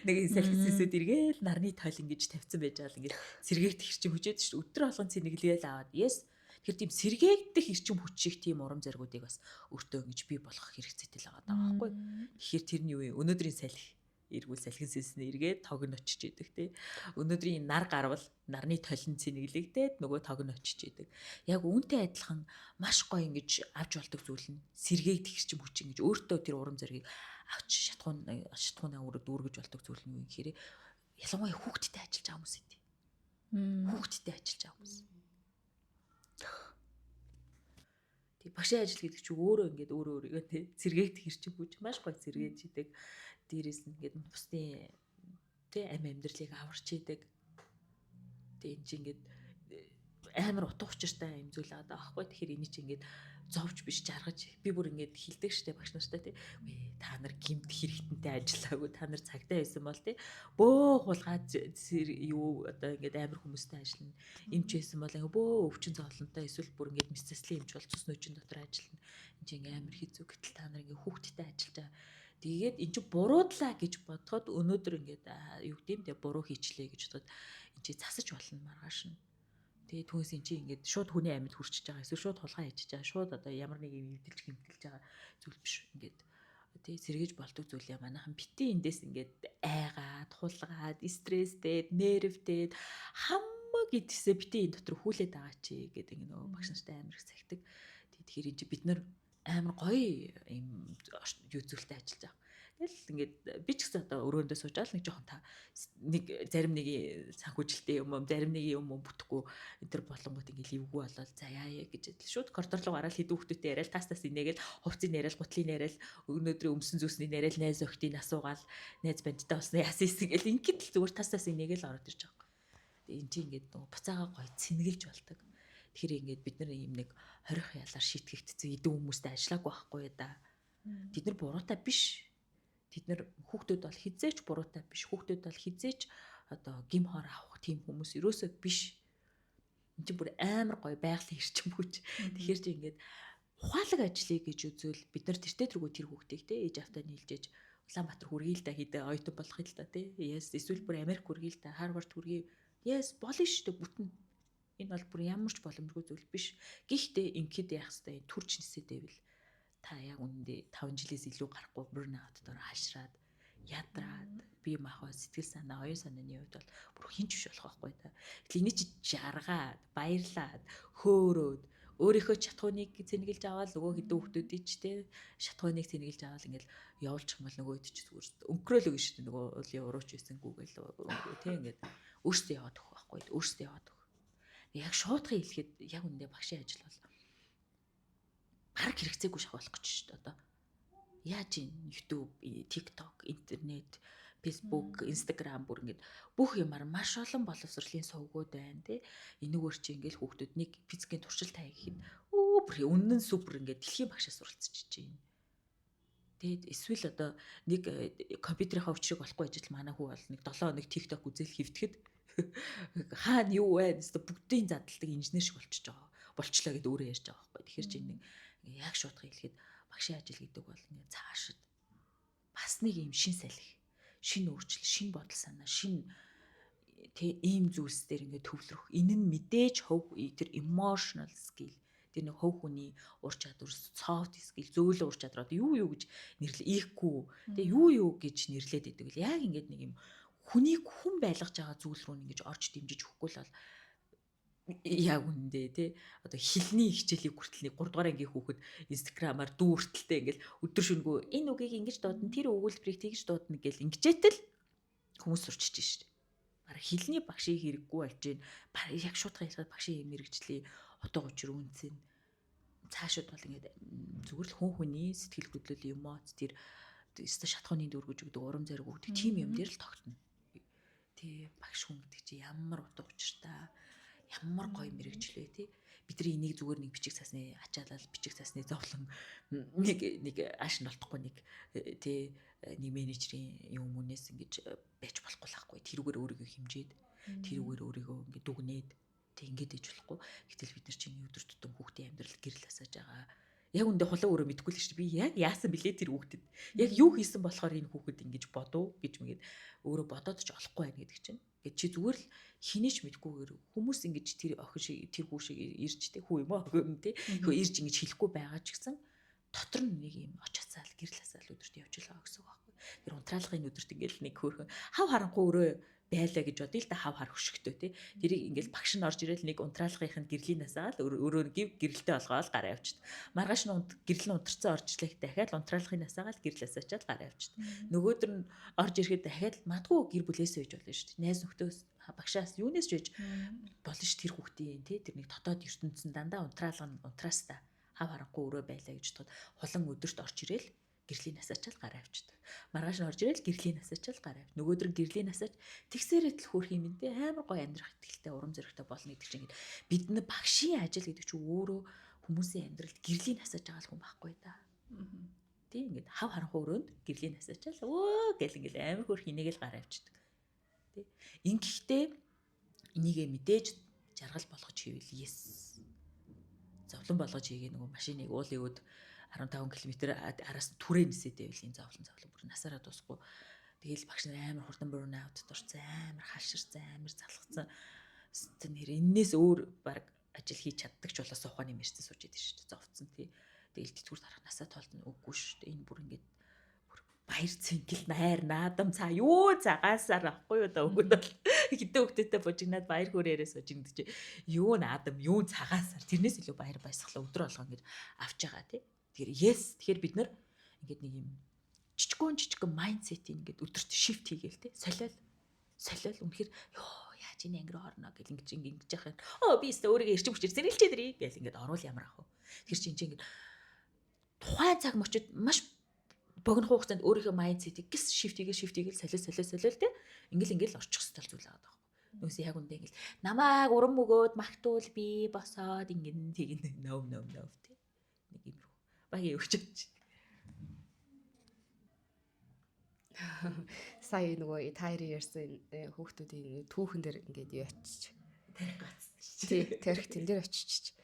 Нэг салхи сэсэд эргээл нарны тойл ингэж тавьсан байж байгаа л ингэж сэргээгдэх эрчим хүчээд шүү. Өдөр болгон цэнгэлгээл аваад yes. Тэгэхээр тийм сэргээгдэх эрчим хүч шиг тийм урам зоригуудыг бас өөртөө ингэж бий болгох хэрэгцээтэй л байгаа даа байхгүй. Тэгэхээр тэр нь юу юм? Өнөөдрийн салхи эргүүл салхин сэснэ эргээд тог нь очиж идэг те. Өнөөдрийн нар гарвал нарны толин цэнэглэгдээд нөгөө тог нь очиж идэг. Яг үүнтэй адилхан маш гоё ингэж авч болдог зүйл нь сэргээгдэх эрчим хүч, ингэж өөртөө тэр урам зоригийг авч шатхуунаа өөрөө дүүргэж болдог зүйл нь юу юм гэхээр ялангуяа хүүхдтэй ажиллаж байгаа хүмүүс ээ. Хүүхдтэй ажиллаж байгаа хүмүүс. Тэг багшийн ажил гэдэг чинь өөрөө ингээд өөрөө өөрийгөө тий сэргээгдэх эрчим хүч маш гоё сэргээж идэг. Дээрээс нь ингээд бусдын тий ам амьдралыг аварч идэг. Тэг эн чинь ингээд амар утга учиртай юм зүйл байгаа байхгүй. Тэгэхээр эний чинь ингээд зовж биш, жаргаж, би бүр ингээд хилдэг штэ багш нартай тий. Үгүй, та нар гимт хэрэгтэнтэй ажиллаагүй, та нар цагтаа байсан бол тий бөө хулгай юу одоо ингээд амар хүмүүстэй ажиллана. Эмч байсан бол ингээд бөө өвчин зовлонтой, эсвэл бүр ингээд мэс заслын эмч бол цус нөжин дотор ажиллана. Энд чинь ингээд амар хэцүү. Гэтэл та нар ингээд хүүхдтэй ажиллаж байгаа. Тэгээд эн чинь буруудлаа гэж бодоход өнөөдөр ингээд юу гэдэм те буруу хийчлээ гэж бодоход эн чинь засаж болно маргааш нь. Тэгээ түүнээс эн чинь ингээд шууд хүний амьд хүрчиж байгаа, эсвэл шууд хулгай хийчихэж байгаа, шууд одоо ямар нэг юм эвдэлж гэмтэлж байгаа зүйл биш. Ингээд тий сэргээж болдог зүйл юм. Манайхан битээ эндээс ингээд айгаад, хулгаад, стресстэй, нервтэй хамаг идсэн битээ энэ дотор хүлээд байгаа чи гэдэг ингэ нөгөө багш нартай амар их цагтаг. Тэгэхээр энэ чи бид нар амар гоё юм юу зүйлтэй ажиллаж байгаа. Тэгэл ингээд би ч гэсэн одоо өрөөндөө суужаал нэг жоохон та нэг зарим нэг санхүүжилтийн юм, зарим нэг юм бүтэхгүй энэ төр болонгууд ингээд эвгүй болол за яа яа гэж шууд коридор руу гараад хэдэн хүүхдүүдтэй яриад тас тас инээгээл хувцсыг яриад, гутлыг яриад, өнөөдрийн өмсөн зүйлсний яриад, найз охидыг асуугаал, найз бандтай болсон яасан ийсэн гэл ингээд л зүгээр тас тас инээгээл ороод ирж байгаа. Тэгээ эн чинь ингээд нөгөө буцаага гоё цэнгэлж болдог. Тэгэхээр ингээд бид нар ийм нэг хорих ялаар шийтгэгдсэн идэв хүмүүстэй ажиллаагүй байхгүй да. Тэд нар буруутай биш. Тэд нар хүүхдүүд бол хизээч буруутай биш. Хүүхдүүд бол хизээч одоо гим хор авах тийм хүмүүс ерөөсөө биш. Энд чинь бүр амар гоё байгалийн эрчим хүч. Тэгэхээр чи ингээд ухаалаг ажлыг гэж үзвэл бид нар тэртээ тэргүй тэр хүүхдийг те ээж автаа нийлжээж Улаанбаатар хүргэе л да, хийдэ оюутан болох л да те. Yes, эсвэл бүр Америк хүргэе л да, Харвард хүргэе. Yes, болно шүү дээ бүтэн. Энэ бол бүр ямар ч боломжгүй зүйл биш. Гэхдээ ингээд яах хэвээр төрж нисэдэвэл та яг үнэндээ 5 жилээс илүү гарахгүй burn out доор хашраад, ядраад, бие махбод, сэтгэл санаа, оюун санааны хувьд бол бүр хинч биш болох байхгүй та. Гэтэл эний чи жаргаад, баярлаад, хөөрөөд Өөрийнхөө шатхууныг цэнгэлж аваад нөгөө хэдэн хүүхдүүдийг ч те шатхууныг цэнгэлж аваад ингээл явуулчих юм бол нөгөө хэд ч зүгээр өнгөрөөл өгнө шүү дээ. Нөгөө уулын урууч байсангүй гэл те ингээд өөрсдөө яваад өгөх байхгүй, өөрсдөө яваад өгөх. Яг шуутхан хэлэхэд яг үндэ багшийн ажил бол бараг хэрэгцээгүй шахуулах гэж шүү дээ одоо. Яаж юм YouTube, TikTok, интернет, Facebook, Instagram бүр ингээд бүх юмар маш олон боловсролын сувгууд байна тий. Энүүгээр чи ингээд хүүхдүүд нэг физикийн туршилт хай гэхэд өө бүр үнэн супер ингээд дэлхийн багшаас суралцчих чинь. Тэгээд эсвэл одоо нэг компьютерийнхаа хүчрэг болохгүй ажил манай хүү бол нэг 7 хоног TikTok үзэл хөвтөхөд хаана юу вэ гэсэн бүгдийн задалдаг инженер шиг болчихж байгаа. Болчлоо гэд өөрөө ярьж байгаа байхгүй. Тэгэхээр чи нэг яг шуутга хэлэхэд багшийн ажил гэдэг бол ингээд цаашид бас нэг юм шин салхи, шин өөрчлөлт, шин бодол санаа, шин тэ ийм зүйлс дээр ингээд төвлөрөх. Энэ нь мэдээж хөв тэр emotional skill, тэр нэг хөв хүний ур чадвар, soft skill, зөөлөн ур чадвар одоо юу юу гэж нэрлэ IQ тэ юу юу гэж нэрлээд идэг л яг ингээд нэг юм хүнийг хүн байлгаж байгаа зүйл рүү ингэж орж дэмжиж өгөхгүй л бол яг үнэндээ тий одоо хилний хичээлийг хүртэл нэг 3 дугаар ангийн хүүхэд инстаграмаар дүү хүртэлтэй ингээл өдөр шөнөгүй энэ үгийг ингэж дуудана, тэр өгүүлбэрийг тэгж дуудана гэл ингэжээтэл хүмүүс сурчиж шээ. Бараг хилний багшийн хэрэггүй болж байна. Бараг яг шуутга хэлэхэд багшийн юм мэрэгжлийн утга учир үнцэн цаашид бол ингээд зүгээр л хүн хүний сэтгэл хөдлөл, эмоц, тэр өстө шатхууны дүүргэж өгдөг, урам зориг өгдөг тийм юм дээр л тогтно. Тий, багш хүн гэдэг чи ямар утга учиртай, ямар гоё мэрэгчлээ тий. Бидний энийг зүгээр нэг бичиг цаасны ачаалал, бичиг цаасны зовлон, нэг нэг ааш нь болтохгүй нэг тий нэг менежерийн юм үнээс ингэж байж болохгүй л ахгүй. Тэрүүгээр өөрийгөө хэмжээд, тэрүүгээр өөрийгөө ингэ дүгнээд тий ингэж ээж болохгүй. Гэтэл бид нар чинь өдөр тутам хүүхдийн амьдрал гэрэл асааж байгаа. Яг үндэ хулан өөрөө мэдэхгүй л шүү дээ. Би яг яасан блэ тэр хүүхдэд? Яг юу хийсэн болохоор энэ хүүхэд ингэж бодов гэж мэгээд өөрөө бодоод ч олохгүй байна гэдэг чинь. Ингээд чи зүгээр л хинээч мэдхгүйгээр хүмүүс ингэж тэр охин шиг тэр хүү шиг ирж тэ хүү юм уу охин тэ хөө ирж ингэж хэлэхгүй байгаа ч гэсэн дотор нь нэг юм оч асаал гэрэл асаал өдөрт явж л байгаа гэсэн үг байхгүй. Тэр унтраалгын өдөрт ингээл нэг хөөрхөн хав харанхуй өрөө байлаа гэж бодъё л да, хав хар хөшигтэй тий. Тэрийг ингээл багш нь орж ирэл нэг унтраалгынх нь гэрлийн насаал өөрөө гів гэрэлтэй болгоол гараа явчихд. Маргааш нь гэрэл нь унтарсан орж ирлээ дахиад унтраалгын насаагаал гэрэл асаачаал гараа явчихд. Нөгөөдөр нь орж ирэхэд дахиад матгүй гэр бүлээсээ байж болно шүү дээ. Найз нөхдөс, багшаас, юунаас ч байж болно шүү тэр хүүхдийн тий тэр нэг дотоод ертөнцийн дандаа унтраалга нь унтраастаа хав харанхуй өрөө байлаа гэж бодоход хулан өдөрт орж ирээл гэрлийн насаачаал гараа авчдаг. Маргааш нь орж ирээл гэрлийн насаачаал гараа авч. Нөгөөдөр нь гэрлийн насаач тэгсээрээ тэл хөөх юм дээ амар гоё амьдрах итгэлтэй, урам зоригтой болно гэдэг чинь ингээд бид нар багшийн ажил гэдэг чинь өөрөө хүмүүсийн амьдралд гэрлийн насааж байгаа л хүн байхгүй да. Тий ингээд хав харанхуй өрөөнд гэрлийн насаачаал өө гэл ингээд амар хөөх хинээгэл гараа авчдаг. Тий. Ингэхдээ энийгээ мэдээж жаргал болгож хийвэл yes. Зовлон болгож хийгээ нөгөө машиныг уулын өөд 15 км араас түрээ нисээд байвал энэ зовлон зовлон бүр насаараа дуусахгүй. Тэгэл багш нар амар хурдан burn out дурцсан, амар хаширсан, амар залхацсан. Нэр эннээс өөр баг ажил хийж чаддаг ч болоос ухааны мэрцэн сууж идэв шүү дээ. Зовцсон тий. Тэгэл тэтгэвэр тарах насаа тоолдно үгүй шүү дээ. Энэ бүр ингээд бүр баяр цэнгэл найр наадам цаа юу цагаасаар ахгүй юу да өгöd бол хитэн хөвгтөйтэй бужигнаад баяр хөөрөөрээ сууж ингэдэг чи юу наадам юу цагаасаар тэрнээс илүү баяр баясгалаа өдөр болгоо ингэж авч байгаа тий. Тэгэхээр yes, тэгэхээр бид нар ингээд нэг юм жижигэн жижигэн mindset-ийг ингээд өдөрт shift хийгээл те солиол солиол үнэхээр ёо яаж энэ анги руу орно гэл ингэж ингэж яах юм. Оо би өстө өөрийгөө эрчим хүчээр зэрэлчээд ирье гэл ингээд орвол ямар ах вэ? Тэр чинь ингээд тухайн цаг мөчид маш богино хугацаанд өөрийнхөө mindset-ийг гис shift хийгээл shift хийгээл солиол солиол солиол те ингээл ингээл орчих хэвээр зүйл байгаа байхгүй. Нүгээс яг үндэ ингээл намайг урам өгөөд магтуул би босоод ингэн тэгин no no no те нэг иймэрхүү багийн өгч. Сая нөгөө та хоёрын ярьсан хүүхдүүдийн түүхэн дээр ингээд юу очиж тарих гацчих. Тий, тарих тэн дээр очиж.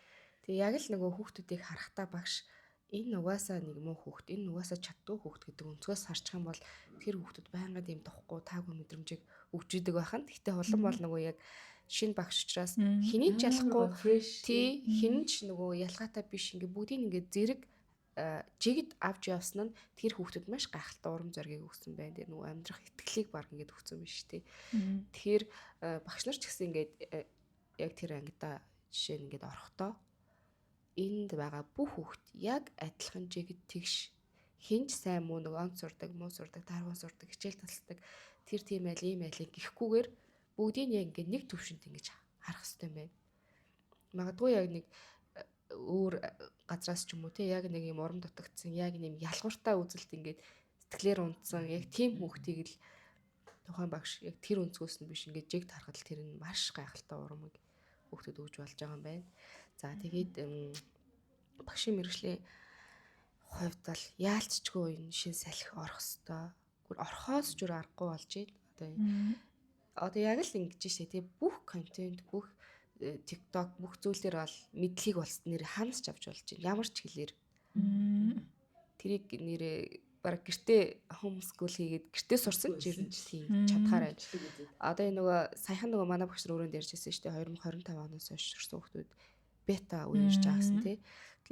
Тэгээ яг л нөгөө хүүхдүүдийг харахтаа багш энэ угаасаа нэг муу хүүхд, энэ угаасаа чаддгүй хүүхд гэдэг өнцгөөс харчих юм бол тэр хүүхдүүд байнга тийм тухгүй таагүй мэдрэмжийг өгч идэг байх нь. Гэтэ хулан бол нөгөө яг шинэ багш учраас хэний ч ялахгүй тий, хин ч нөгөө ялгаатай биш ингээ бүгдийг ингээ зэрэг жигд авч явсан нь тэр хүүхдүүд маш гайхалтай урам зоригийг өгсөн байна. Тэр нөгөө амьдрах итгэлийг баг ингээд өгсөн биш тий. Тэгэхээр багш нар ч гэсэн ингээд яг тэр ангидаа жишээ нь ингээд орохдоо Энд байгаа бүх хүүхд яг адилхан жигд тэгш хинч сайн муу нэг онц сурдаг, муу сурдаг, тааргуун сурдаг, хичээл тасалдаг тэр тийм айл ийм айлыг гихгүүгээр бүгдийг яг ингээд нэг төвшөнд ингэж харах хэрэгтэй юм байна. Магадгүй яг нэг өөр газраас ч юм уу те яг нэг юм урам дутагдсан, яг нэг ялгууртай үзэлт ингээд сэтгэлээр унтсан яг тийм хүүхдийг л тухайн багш яг тэр өнцгөөс нь биш ингээд жигд харахад л тэр нь маш гайхалтай урамыг хүүхдэд өгж болж байгаа юм байна. За тэгээд багшийн мэргэжлийн хувьд бол яалтчгүй энэ шин салхи орох хэвээр. Орхоос ч үр аргагүй болж байна. Одоо яг л ингэж шээ тий бүх контент, бүх TikTok бүх зүйлээр бол мэдлэгийг бол нэр ханасч авч болж байна. Ямар ч хэлээр. Тэрийг нэрээ баг гэртээ homeschool хийгээд гэртээ сурсан ч ер нь тийм чадхаар байна. Одоо энэ нөгөө саяхан нөгөө манай багш нар өрөөнд ярьж байсан шүү дээ 2025 оноос хойш сурсан хүүхдүүд бета үе ирж байгаа гэсэн тий.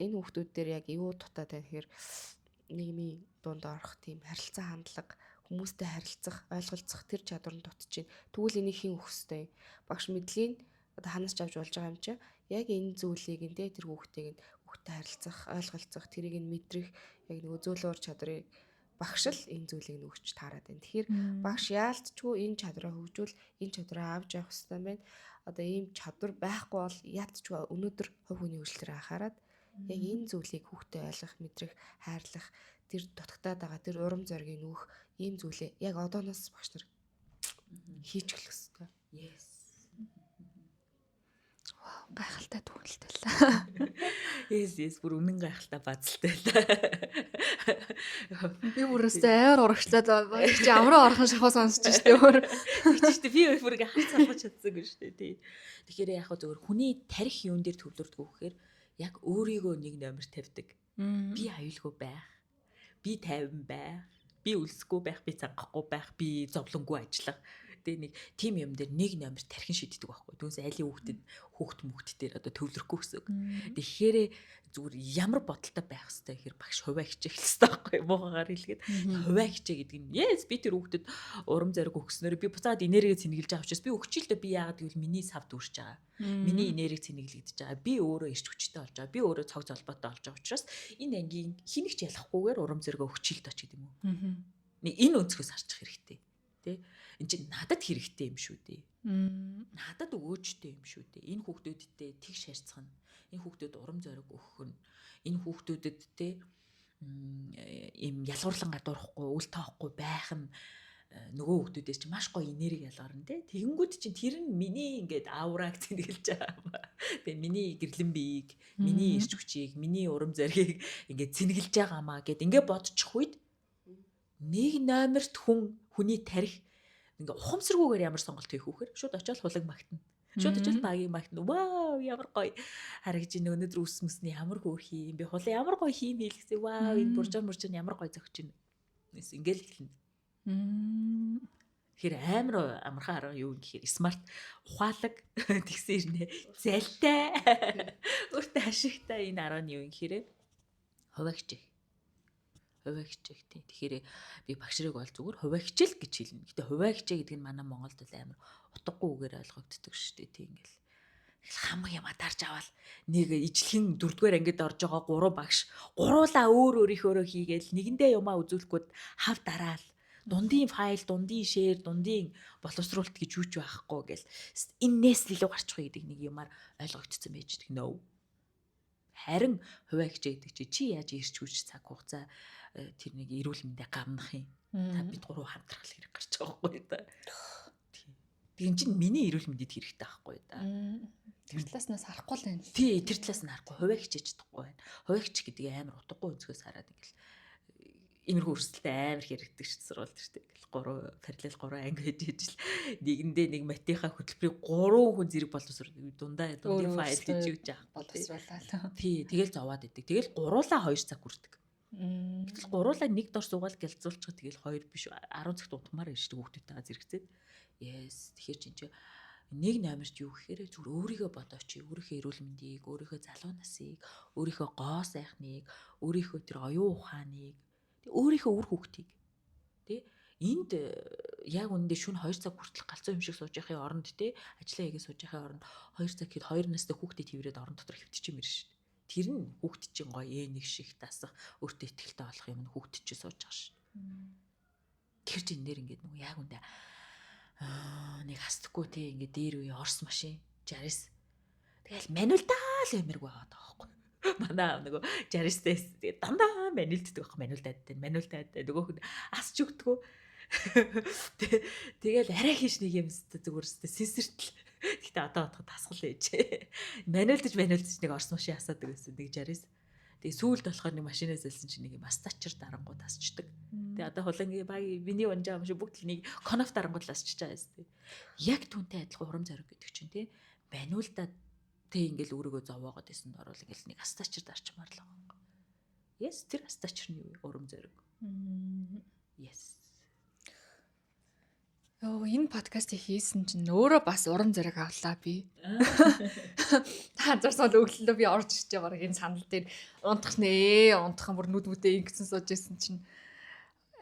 Энэ хүүхдүүд дээр яг юу дутаад байна гэхээр нийгмийн дунд орох тийм харилцаа хандлага, хүмүүстэй харилцах, ойлголцох тэр чадвар нь дутж байна. Тэгвэл энийг хэн өгөх ёстой юм? Багш мэдлийн одоо ханаас авч болж байгаа юм чинь яг энэ зүйлийг нь тэр хүүхдийг нь хүүхдтэй харилцах, ойлголцох, тэрийг нь мэдрэх яг нөгөө зөөлөн ур чадрыг багш л энэ зүйлийг нь өгч таарад байна. Тэгэхээр багш яалтчгүй энэ чадвараа хөгжүүл, энэ чадвараа авч явах хэрэгтэй юм байна. Одоо ийм чадвар байхгүй бол яалтчгүй өнөөдөр хувь хүний хөгжлөөр анхаарад яг энэ зүйлийг хүүхдээ ойлгох, мэдрэх, хайрлах, тэр дутагтаад байгаа тэр урам зоригийг нүүх ийм зүйлээ яг одооноос багш нар хийж эхлэх хэрэгтэй. Yes. Вау, гайхалтай дүгнэлт байлаа. Yes, бүр үнэн гайхалтай базалтай байлаа. Би бүр өстэй амар урагшлаад чи амраа орхон шахуу сонсч штэ өөр. Тэгч штэ би бүр ингээ харц алгаж чадсангүй штэ тий. Тэгэхээр яг хөө зөвхөн хүний тарих юун дээр төвлөрдөг гэхээр яг өөрийгөө нэг номер тавьдаг. Би аюулгүй байх. Би тайван байх. Би өлсөхгүй байх, би цангахгүй байх, би зовлонгүй ажиллах. Тэгээ нэг тим юм дээр нэг номер тархин шиддэг байхгүй. Түүнээс айлын хүүхдэд хүүхд мөхт дээр одоо төвлөрөхгүй гэсэн үг. Тэгэхээр зүгээр ямар бодолтой байх хэвээр гэхээр багш хувиа хичээх хэрэгтэй байхгүй муухагаар хэлгээд хувиа хичээ гэдэг нь yes би тэр хүүхдэд урам зориг өгснөөр би буцаад энерги цэнгэлж байгаа учраас би өгч л дээ, би яагаад гэвэл миний сав дүүрч байгаа. Миний энерги цэнгэлэгдэж байгаа. Би өөрөө ирч хүчтэй болж байгаа. Би өөрөө цог золбоотой болж байгаа учраас энэ ангийн хинэгч ялахгүйгээр урам зориг өгч л доо ч гэдэг юм уу. Нэг энэ өнцгөөс харчих хэрэгтэй. Тэ? Энд чинь надад хэрэгтэй юм шүү дээ. Надад өгөөжтэй юм шүү дээ. Энэ хүүхдүүдтэй тэгш харьцах нь, энэ хүүхдүүд урам зориг өгөх нь, энэ хүүхдүүдэд тэ ийм ялгуурлан гадуурхгүй, үл тоохгүй байх нь нөгөө хүүхдүүдээс чи маш гоё энерги ялгарна те. Тэгэнгүүт чинь тэр нь миний ингээд аураг цэнгэлж байгаа юм. Тэгээ миний гэрлэн биеийг, миний ирч хүчийг, миний урам зоригийг ингээд цэнгэлж байгаа маа гэд ингээд бодчих үед нэг номерт хүн хүний тарих ингээ ухамсаргүйгээр ямар сонголт хийх вөхөр шууд очиод хулаг магтана. Шууд очиод багийг магтана. Вау, ямар гоё харагж ийн өнөөдөр үс мүсний ямар хөөрхий юм бэ? Хулаа ямар гоё хийм хийлгэсэ. Вау, энэ буржаа муржаа ямар гоё зөгч ийн. Ингээл эхэлнэ. Тэгэхээр амар амархан арга юу гэхээр смарт ухаалаг тэгсэн ирнэ залтай өөртөө ашигтай энэ арга нь юу гэхээр хувиа хичээх. Хувиа хичээх тий. Тэгэхээр би багш нарыг бол зүгээр хувиа хичээл гэж хэлнэ. Гэтэ хувиа хичээ гэдэг нь манай Монголд бол амар утгагүй үгээр ойлгогддог шүү дээ тий ингээл. Хамаг юм дарж аваад нэг ижлэхэн дөрөвдүгээр ангид орж байгаа гурван багш гуруулаа өөр өөрийнхөөрөө хийгээл нэгэндээ юмаа үзүүлэхгүй хав дараал дундын файл, дундын шеэр, дундын боловсруулалт гэж юу ч байхгүй гэл эннээс л илүү гарчих гэдэг нэг юмар ойлгогдсон байж гэх нөө. Харин хувиа хичээ гэдэг чи чи яаж ирч хүч цаг хугацаа тэр нэг эрүүл мэндэ гамнах юм. Та бид гурав хамтрах хэрэг гарч байгаа байхгүй да. Тийм чинь миний эрүүл мэндэд хэрэгтэй байхгүй да. Тэр талаас нь харахгүй л байна. Тий, тэр талаас нь харахгүй хувиа хичээж чадахгүй байна. Хувиа хичих гэдэг амар утгагүй өнцгөөс хараад ингээл иймэрхүү өрсөлдөөн амар хэрэгдэг шүү сургуульд шүү дээ. Ингээл 3 параллел 3 анги хийж ижил нэгэндээ нэг матийнхаа хөтөлбөрийг 3 хүн зэрэг боловсруул дундаа дундын файл гэж юу ч аахгүй боловсрууллаа. Тий, тэгэл зовоод идэг. Тэгэл гуруулаа 2 цаг хүрдэг. Гэтэл гуруулаа нэг дор суугаал гялцуулчих тэгэл 2 биш 10 цагт унтмаар ирдэг хүүхдүүдтэйгээ зэрэгцээд. Yes, тэгэхээр чинь чи нэг номерт юу гэхээр зүгээр өөрийгөө бодооч, өөрийнхөө эрүүл мэндийг, өөрийнхөө залуу насыг, өөрийнхөө гоо сайхныг, өөрийнхөө тэр оюун ухааныг, өөрийнхөө үр хүүхдийг тий энд яг үнэндээ шүн 2 цаг хүртэл галзуу юм шиг сууж байхын оронд тий ажиллаа хийгээ сууж байхын оронд 2 цаг хэд 2 настай хүүхдээ тэрвэрэд орон дотор хэвтчих юм ирнэ шүү дээ. Тэр нь хүүхд чинь гоё нэг шиг дасах, өөртөө ихтэй болох юм нь хүүхд чинь сууж байгаа шин. Тэр чинь нэр ингээд нөгөө яг үндэ нэг хасдаггүй те, ингээд дээр үе Орос машин 69. Тэгэл мануулдаа л юмэргүй байгаа байхгүй. Манай аав нөгөө 69-ээс тэгээд дандаа манилддаг байхгүй, мануулдаад байна, мануулдаад нөгөөх нь асч өгдөгөө. Тэгэл арай хийш нэг юм өстө зүгээр өстө сэнсэртэл. Гэхдээ одоо бодоход тасгал ээжээ. Мануулдаж мануулдаж нэг Орос машин асаадаг байсан нэг 69. Тэгээ сүүлд болохоор нэг машинаас элсэн чинь нэг юм астачир дарангууд асчдаг. Тэгээ одоо хулангийн баг миний унжаа юм шиг бүгд л нэг коноф дарангууд л асчиж байгаа юм. Яг түүнтэй адилхан урам зориг гэдэг чинь тий мануулдаад тэг ингээл өөрийгөө зовоогоод исэн дор бол ингээл нэг астачир дарчмаар л байгаа юм. Yes, тэр астачир нь юу вэ? Урам зориг. Yes. Йоо, энэ подкастыг хийсэн чинь өөрөө бас урам зориг авлаа би. Та зарсан бол өглөө би орж ирчээ бараг энэ санал дээр унтах нэ, унтах юм бүр нүд мүдээ ингэсэн сууж исэн чинь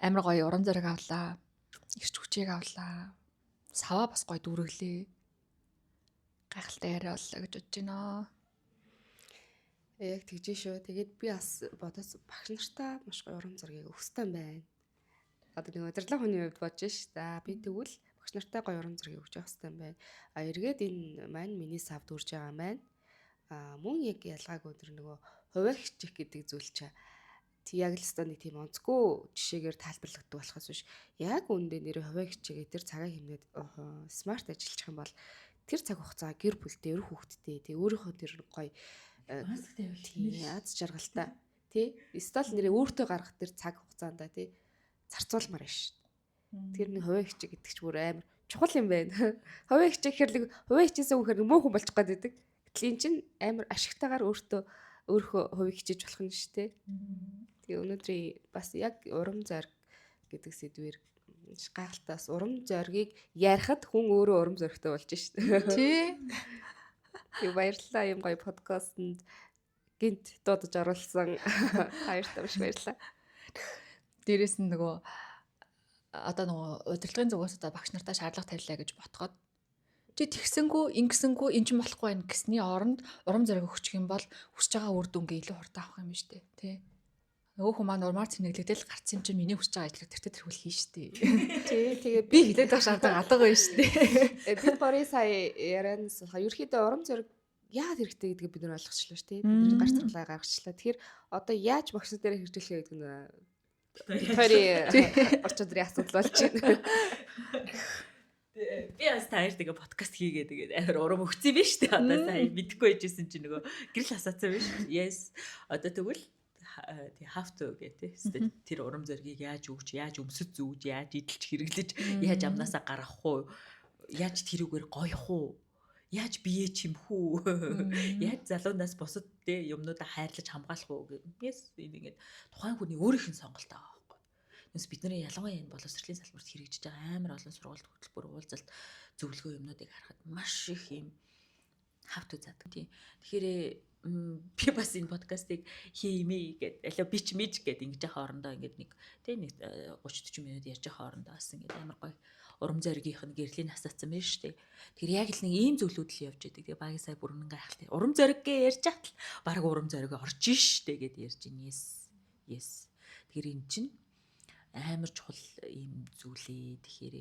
амар гоё урам зориг авлаа. Ирч хүчийг авлаа. Саваа бас гоё дүүргэлээ. Гайхалтай яриа боллоо гэж бодож байна. Яг тэгжээ шүү. Тэгээд би бас бодос багш нартаа маш гоё урам зоригийг өгөх ёстой юм байна. Одоо нэг удирдлага хүний хувьд бодож ш. За би тэгвэл багш нартай гоё урам зориг өгч явах ёстой юм байна. А эргээд энэ маань миний сав дүүрж байгаа юм байна. А мөн яг ялгаагүй тэр нөгөө хувиа хичих гэдэг зүйл чи яг л өстой нэг тийм онцгүй жишээгээр тайлбарлагддаг болохоос биш. Яг үүндээ нэрээ хувиа хичээгээ тэр цагаа хэмнээд смарт ажиллах юм бол тэр цаг хугацаа гэр бүлтэй, өр хүүхэдтэй, тэг өөрийнхөө тэр гоё Маск тавиулт аз жаргалтай тий. Эсвэл нэрээ өөртөө гаргах тэр цаг хугацаанд тий зарцуулмаар байна шүү. Тэр нэг хувиа хичээ гэдэг чи бүр амар чухал юм байна. Хувиа хичээ гэхэр нэг хувиа хичээсэн хүн хэр муу хүн болчих гээд байдаг. Гэтэл эн чинь амар ашигтайгаар өөртөө өөрийнхөө хувийг хичээж болох нь шүү дээ. Тэгээ өнөөдрийн бас яг урам зориг гэдэг сэдвэр гайхалтаас урам зоригийг ярихад хүн өөрөө урам зоригтой болж шít. Тий. Тэгээ баярлалаа ийм гоё подкастэнд гинт дуудаж оруулсан. Баяртай маш баярлалаа. Дээрээс нь нөгөө одоо нөгөө удирдлагын зүгээс одоо багш нартаа шаардлага тавилаа гэж ботход чи тэгсэнгүү ингэсэнгүү эн чинь болохгүй байх гэсний оронд урам зориг өгчих юм бол хүсэж байгаа үр дүнгээ илүү хурдан авах юм шүү дээ, тий. Нөгөө хүн маань урмаар цэнэглэгдэл гарцсан юм чинь миний хүсэж байгаа ажлыг тэртээ тэрхүүл хийн шүү дээ. Тий, тэгээ би хэлээд байгаа шаардлага алга байна шүү дээ. Бид борын сая ярианаас болохоор ерөөхдөө урам зориг яагаад хэрэгтэй гэдгийг бид нар ойлгочлоо шүү дээ. Бид нар гарц заргалаа гаргачлаа. Тэгэхээр одоо яаж багш нар дээр хэрэгжүүлэх вэ гэдэг нь хоёрын орч өдрийн асуудал болж байна. Би бас та хоёр тэгээ подкаст хийгээд тэгээд амар урам өгсөн юм биш үү? Одоо сая мэдэхгүй байжсэн чинь нөгөө гэрэл асаацсан биш. Yes. Одоо тэгвэл тий have to гэх тий. Тэр урам зоригийг яаж өгч, яаж өмсөж зүүж, яаж эдэлж хэрэглэж, яаж амнаасаа гаргах уу? Яаж тэрүүгээр гоёх уу? Яаж бие чимх үү? Яаж залуунаас бусад тий юмнуудаа хайрлаж хамгаалах уу гэх. Yes, энэ ингээд тухайн хүний өөрийнх нь сонголт байгаа байхгүй. Нүс бид нарын ялангуяа энэ боловсролын салбарт хэрэгжиж байгаа амар олон сургалт, хөтөлбөр, уулзалт, зөвлөгөө юмнуудыг харахад маш их юм have to задаг. Тийм. Тэгэхээр би бас энэ подкастыг хиймээ гэд алиа бич мич гэд ингэж яхаа орондоо ингээд нэг тий нэг 30 40 минут ярьж яхаа орондоо бас ингээд амар гоё урам зоригийнх нь гэрлийн асаацсан байна шүү дээ. Тэгэхээр яг л нэг ийм зүйлүүд л явж идэг. Тэгээ багийн сая бүр үнэн гайхалтай. Урам зориг гээ ярьж хатал баг урам зориг орж штэ гэд ярьж ин. Yes. Yes. Тэгэхээр эн чинь амар чухал ийм зүйлээ. Тэгэхээр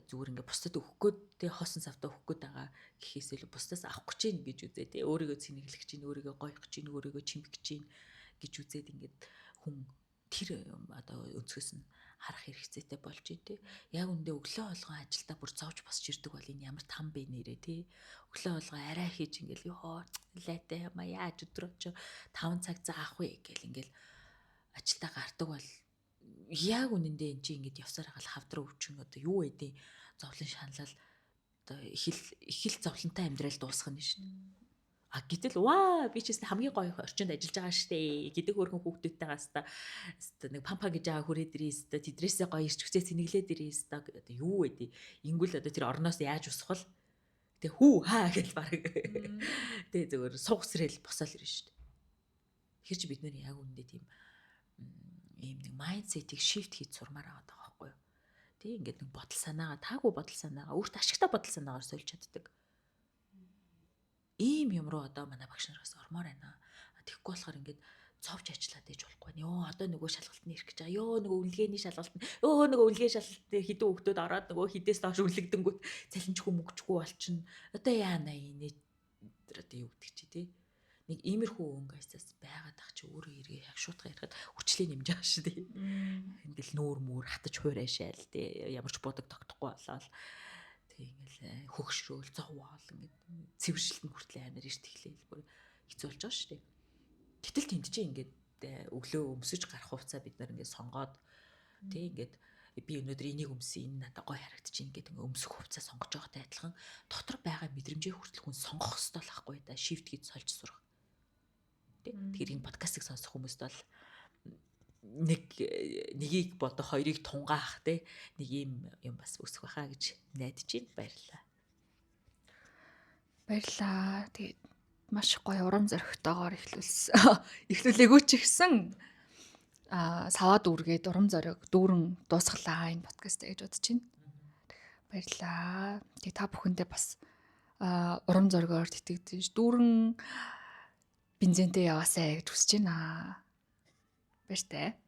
зүгээр ингээ бусдад өгөх гээд тэ хоосон савтаа өгөх гээд байгаа гэхээс илүү бусдаас авах гэж чинь гэж үзээ тэ өөрийгөө цэнэглэх чинь, өөрийгөө гоёх чинь, өөрийгөө чимэх чинь гэж үзээд ингээд хүн тэр одоо өнцгөөс нь харах хэрэгцээтэй болж байна те. Яг үндэ өглөө болгон ажилдаа бүр зовж босч ирдэг бол энэ ямар там бэ нэрээ те. Өглөө болгон арай хийж ингээл ёо лайтай юм а яаж өдрөө чи 5 цаг заах вэ гэл ингээл ажилдаа гардаг бол яг үнэндээ эн чинь ингээд явсаар хаал хавдраа өвчин одоо юу байдیں۔ Зовлон шаналал одоо их л зовлонтой амьдрал дуусгах нь шин. А гэтэл ваа би ч гэсэн хамгийн гоё орчинд ажиллаж байгаа штэ гэдэг өөрхөн хүүхдүүдтэйгээ хаста нэг пампа гэж байгаа хүрээд ирээ өстө тэдрээсээ гоё ирч хүчээ цэнэглээд ирээ өстө одоо юу вэ ингүүл одоо тэр орноос яаж усах вэ тэг хүү хаа гэж баг тэг зөвөр суух сэрэл босоол ирнэ штэ. Тэр чи бид нэр яг үүндээ тийм ийм нэг майндсетийг shift хийж сурмаар байгаа байхгүй юу. Тэг ингээд нэг бодол санаагаа таагүй бодол санаагаа өөртөө ашигтай бодол санаагаар сольж чаддаг. Ийм юм руу одоо манай багш нараас ормоор байна. Тэгэхгүй болохоор ингээд цовж ажиллаад ээж болохгүй. Йоо, одоо нөгөө шалгалт нь ирэх гэж байгаа. Йоо, нөгөө үнэлгээний шалгалт нь. Йоо, нөгөө үнэлгээ шалгалт дээр хідэн хүүхдүүд ороод нөгөө хідээс доош үлэгдэнгүүт цалинчгүй мөгчгүй болчихно. Одоо яана инээ одоо юу гэдэг чи тий. Нэг иймэрхүү өнгө аясаас байгаад ах чи өөрөө эргээ хагшуутга ярихад хүчлээ нэмж байгаа шүү дээ. Ингээл нүүр мүр хатаж хуурайшаал тий. Ямар ч будаг тогтохгүй болоод тий, ингээл хөгшрөөл зовоол ингээд цэвэршилт нь хүртэл амар ирт эхлээл бүр хэцүү болж байгаа шүү дээ. Гэтэл тэнд чи ингээд өглөө өмсөж гарах хувцаа бид нар ингээд сонгоод тий, ингээд би өнөөдөр энийг өмсөн, энэ надад гоё харагдчих ингээд ингээ өмсөх хувцас сонгож байгаатай адилхан дотор байгаа мэдрэмжээ хүртэл хүн сонгох ёстой л ахгүй да, shift гэж сольж сурах. Тий. Тэгэхээр энэ подкастыг сонсох хүмүүст бол нэг нэгийг бодох, хоёрыг тунгаах тий, нэг ийм юм бас өсөх байхаа гэж найдаж байна. Баярлалаа. Баярлалаа. Тэгээд маш гоё урам зоригтойгоор эхлүүлсэн. Эхлүүлээгүй ч ихсэн саваа дүүргээд урам зориг дүүрэн дуусгалаа энэ подкаст гэж бодож байна. Баярлалаа. Тэгээ та бүхэндээ бас урам зоригоор тэтгэж дүүрэн бензинтэй яваасай гэж хүсэж байна. Баяртай.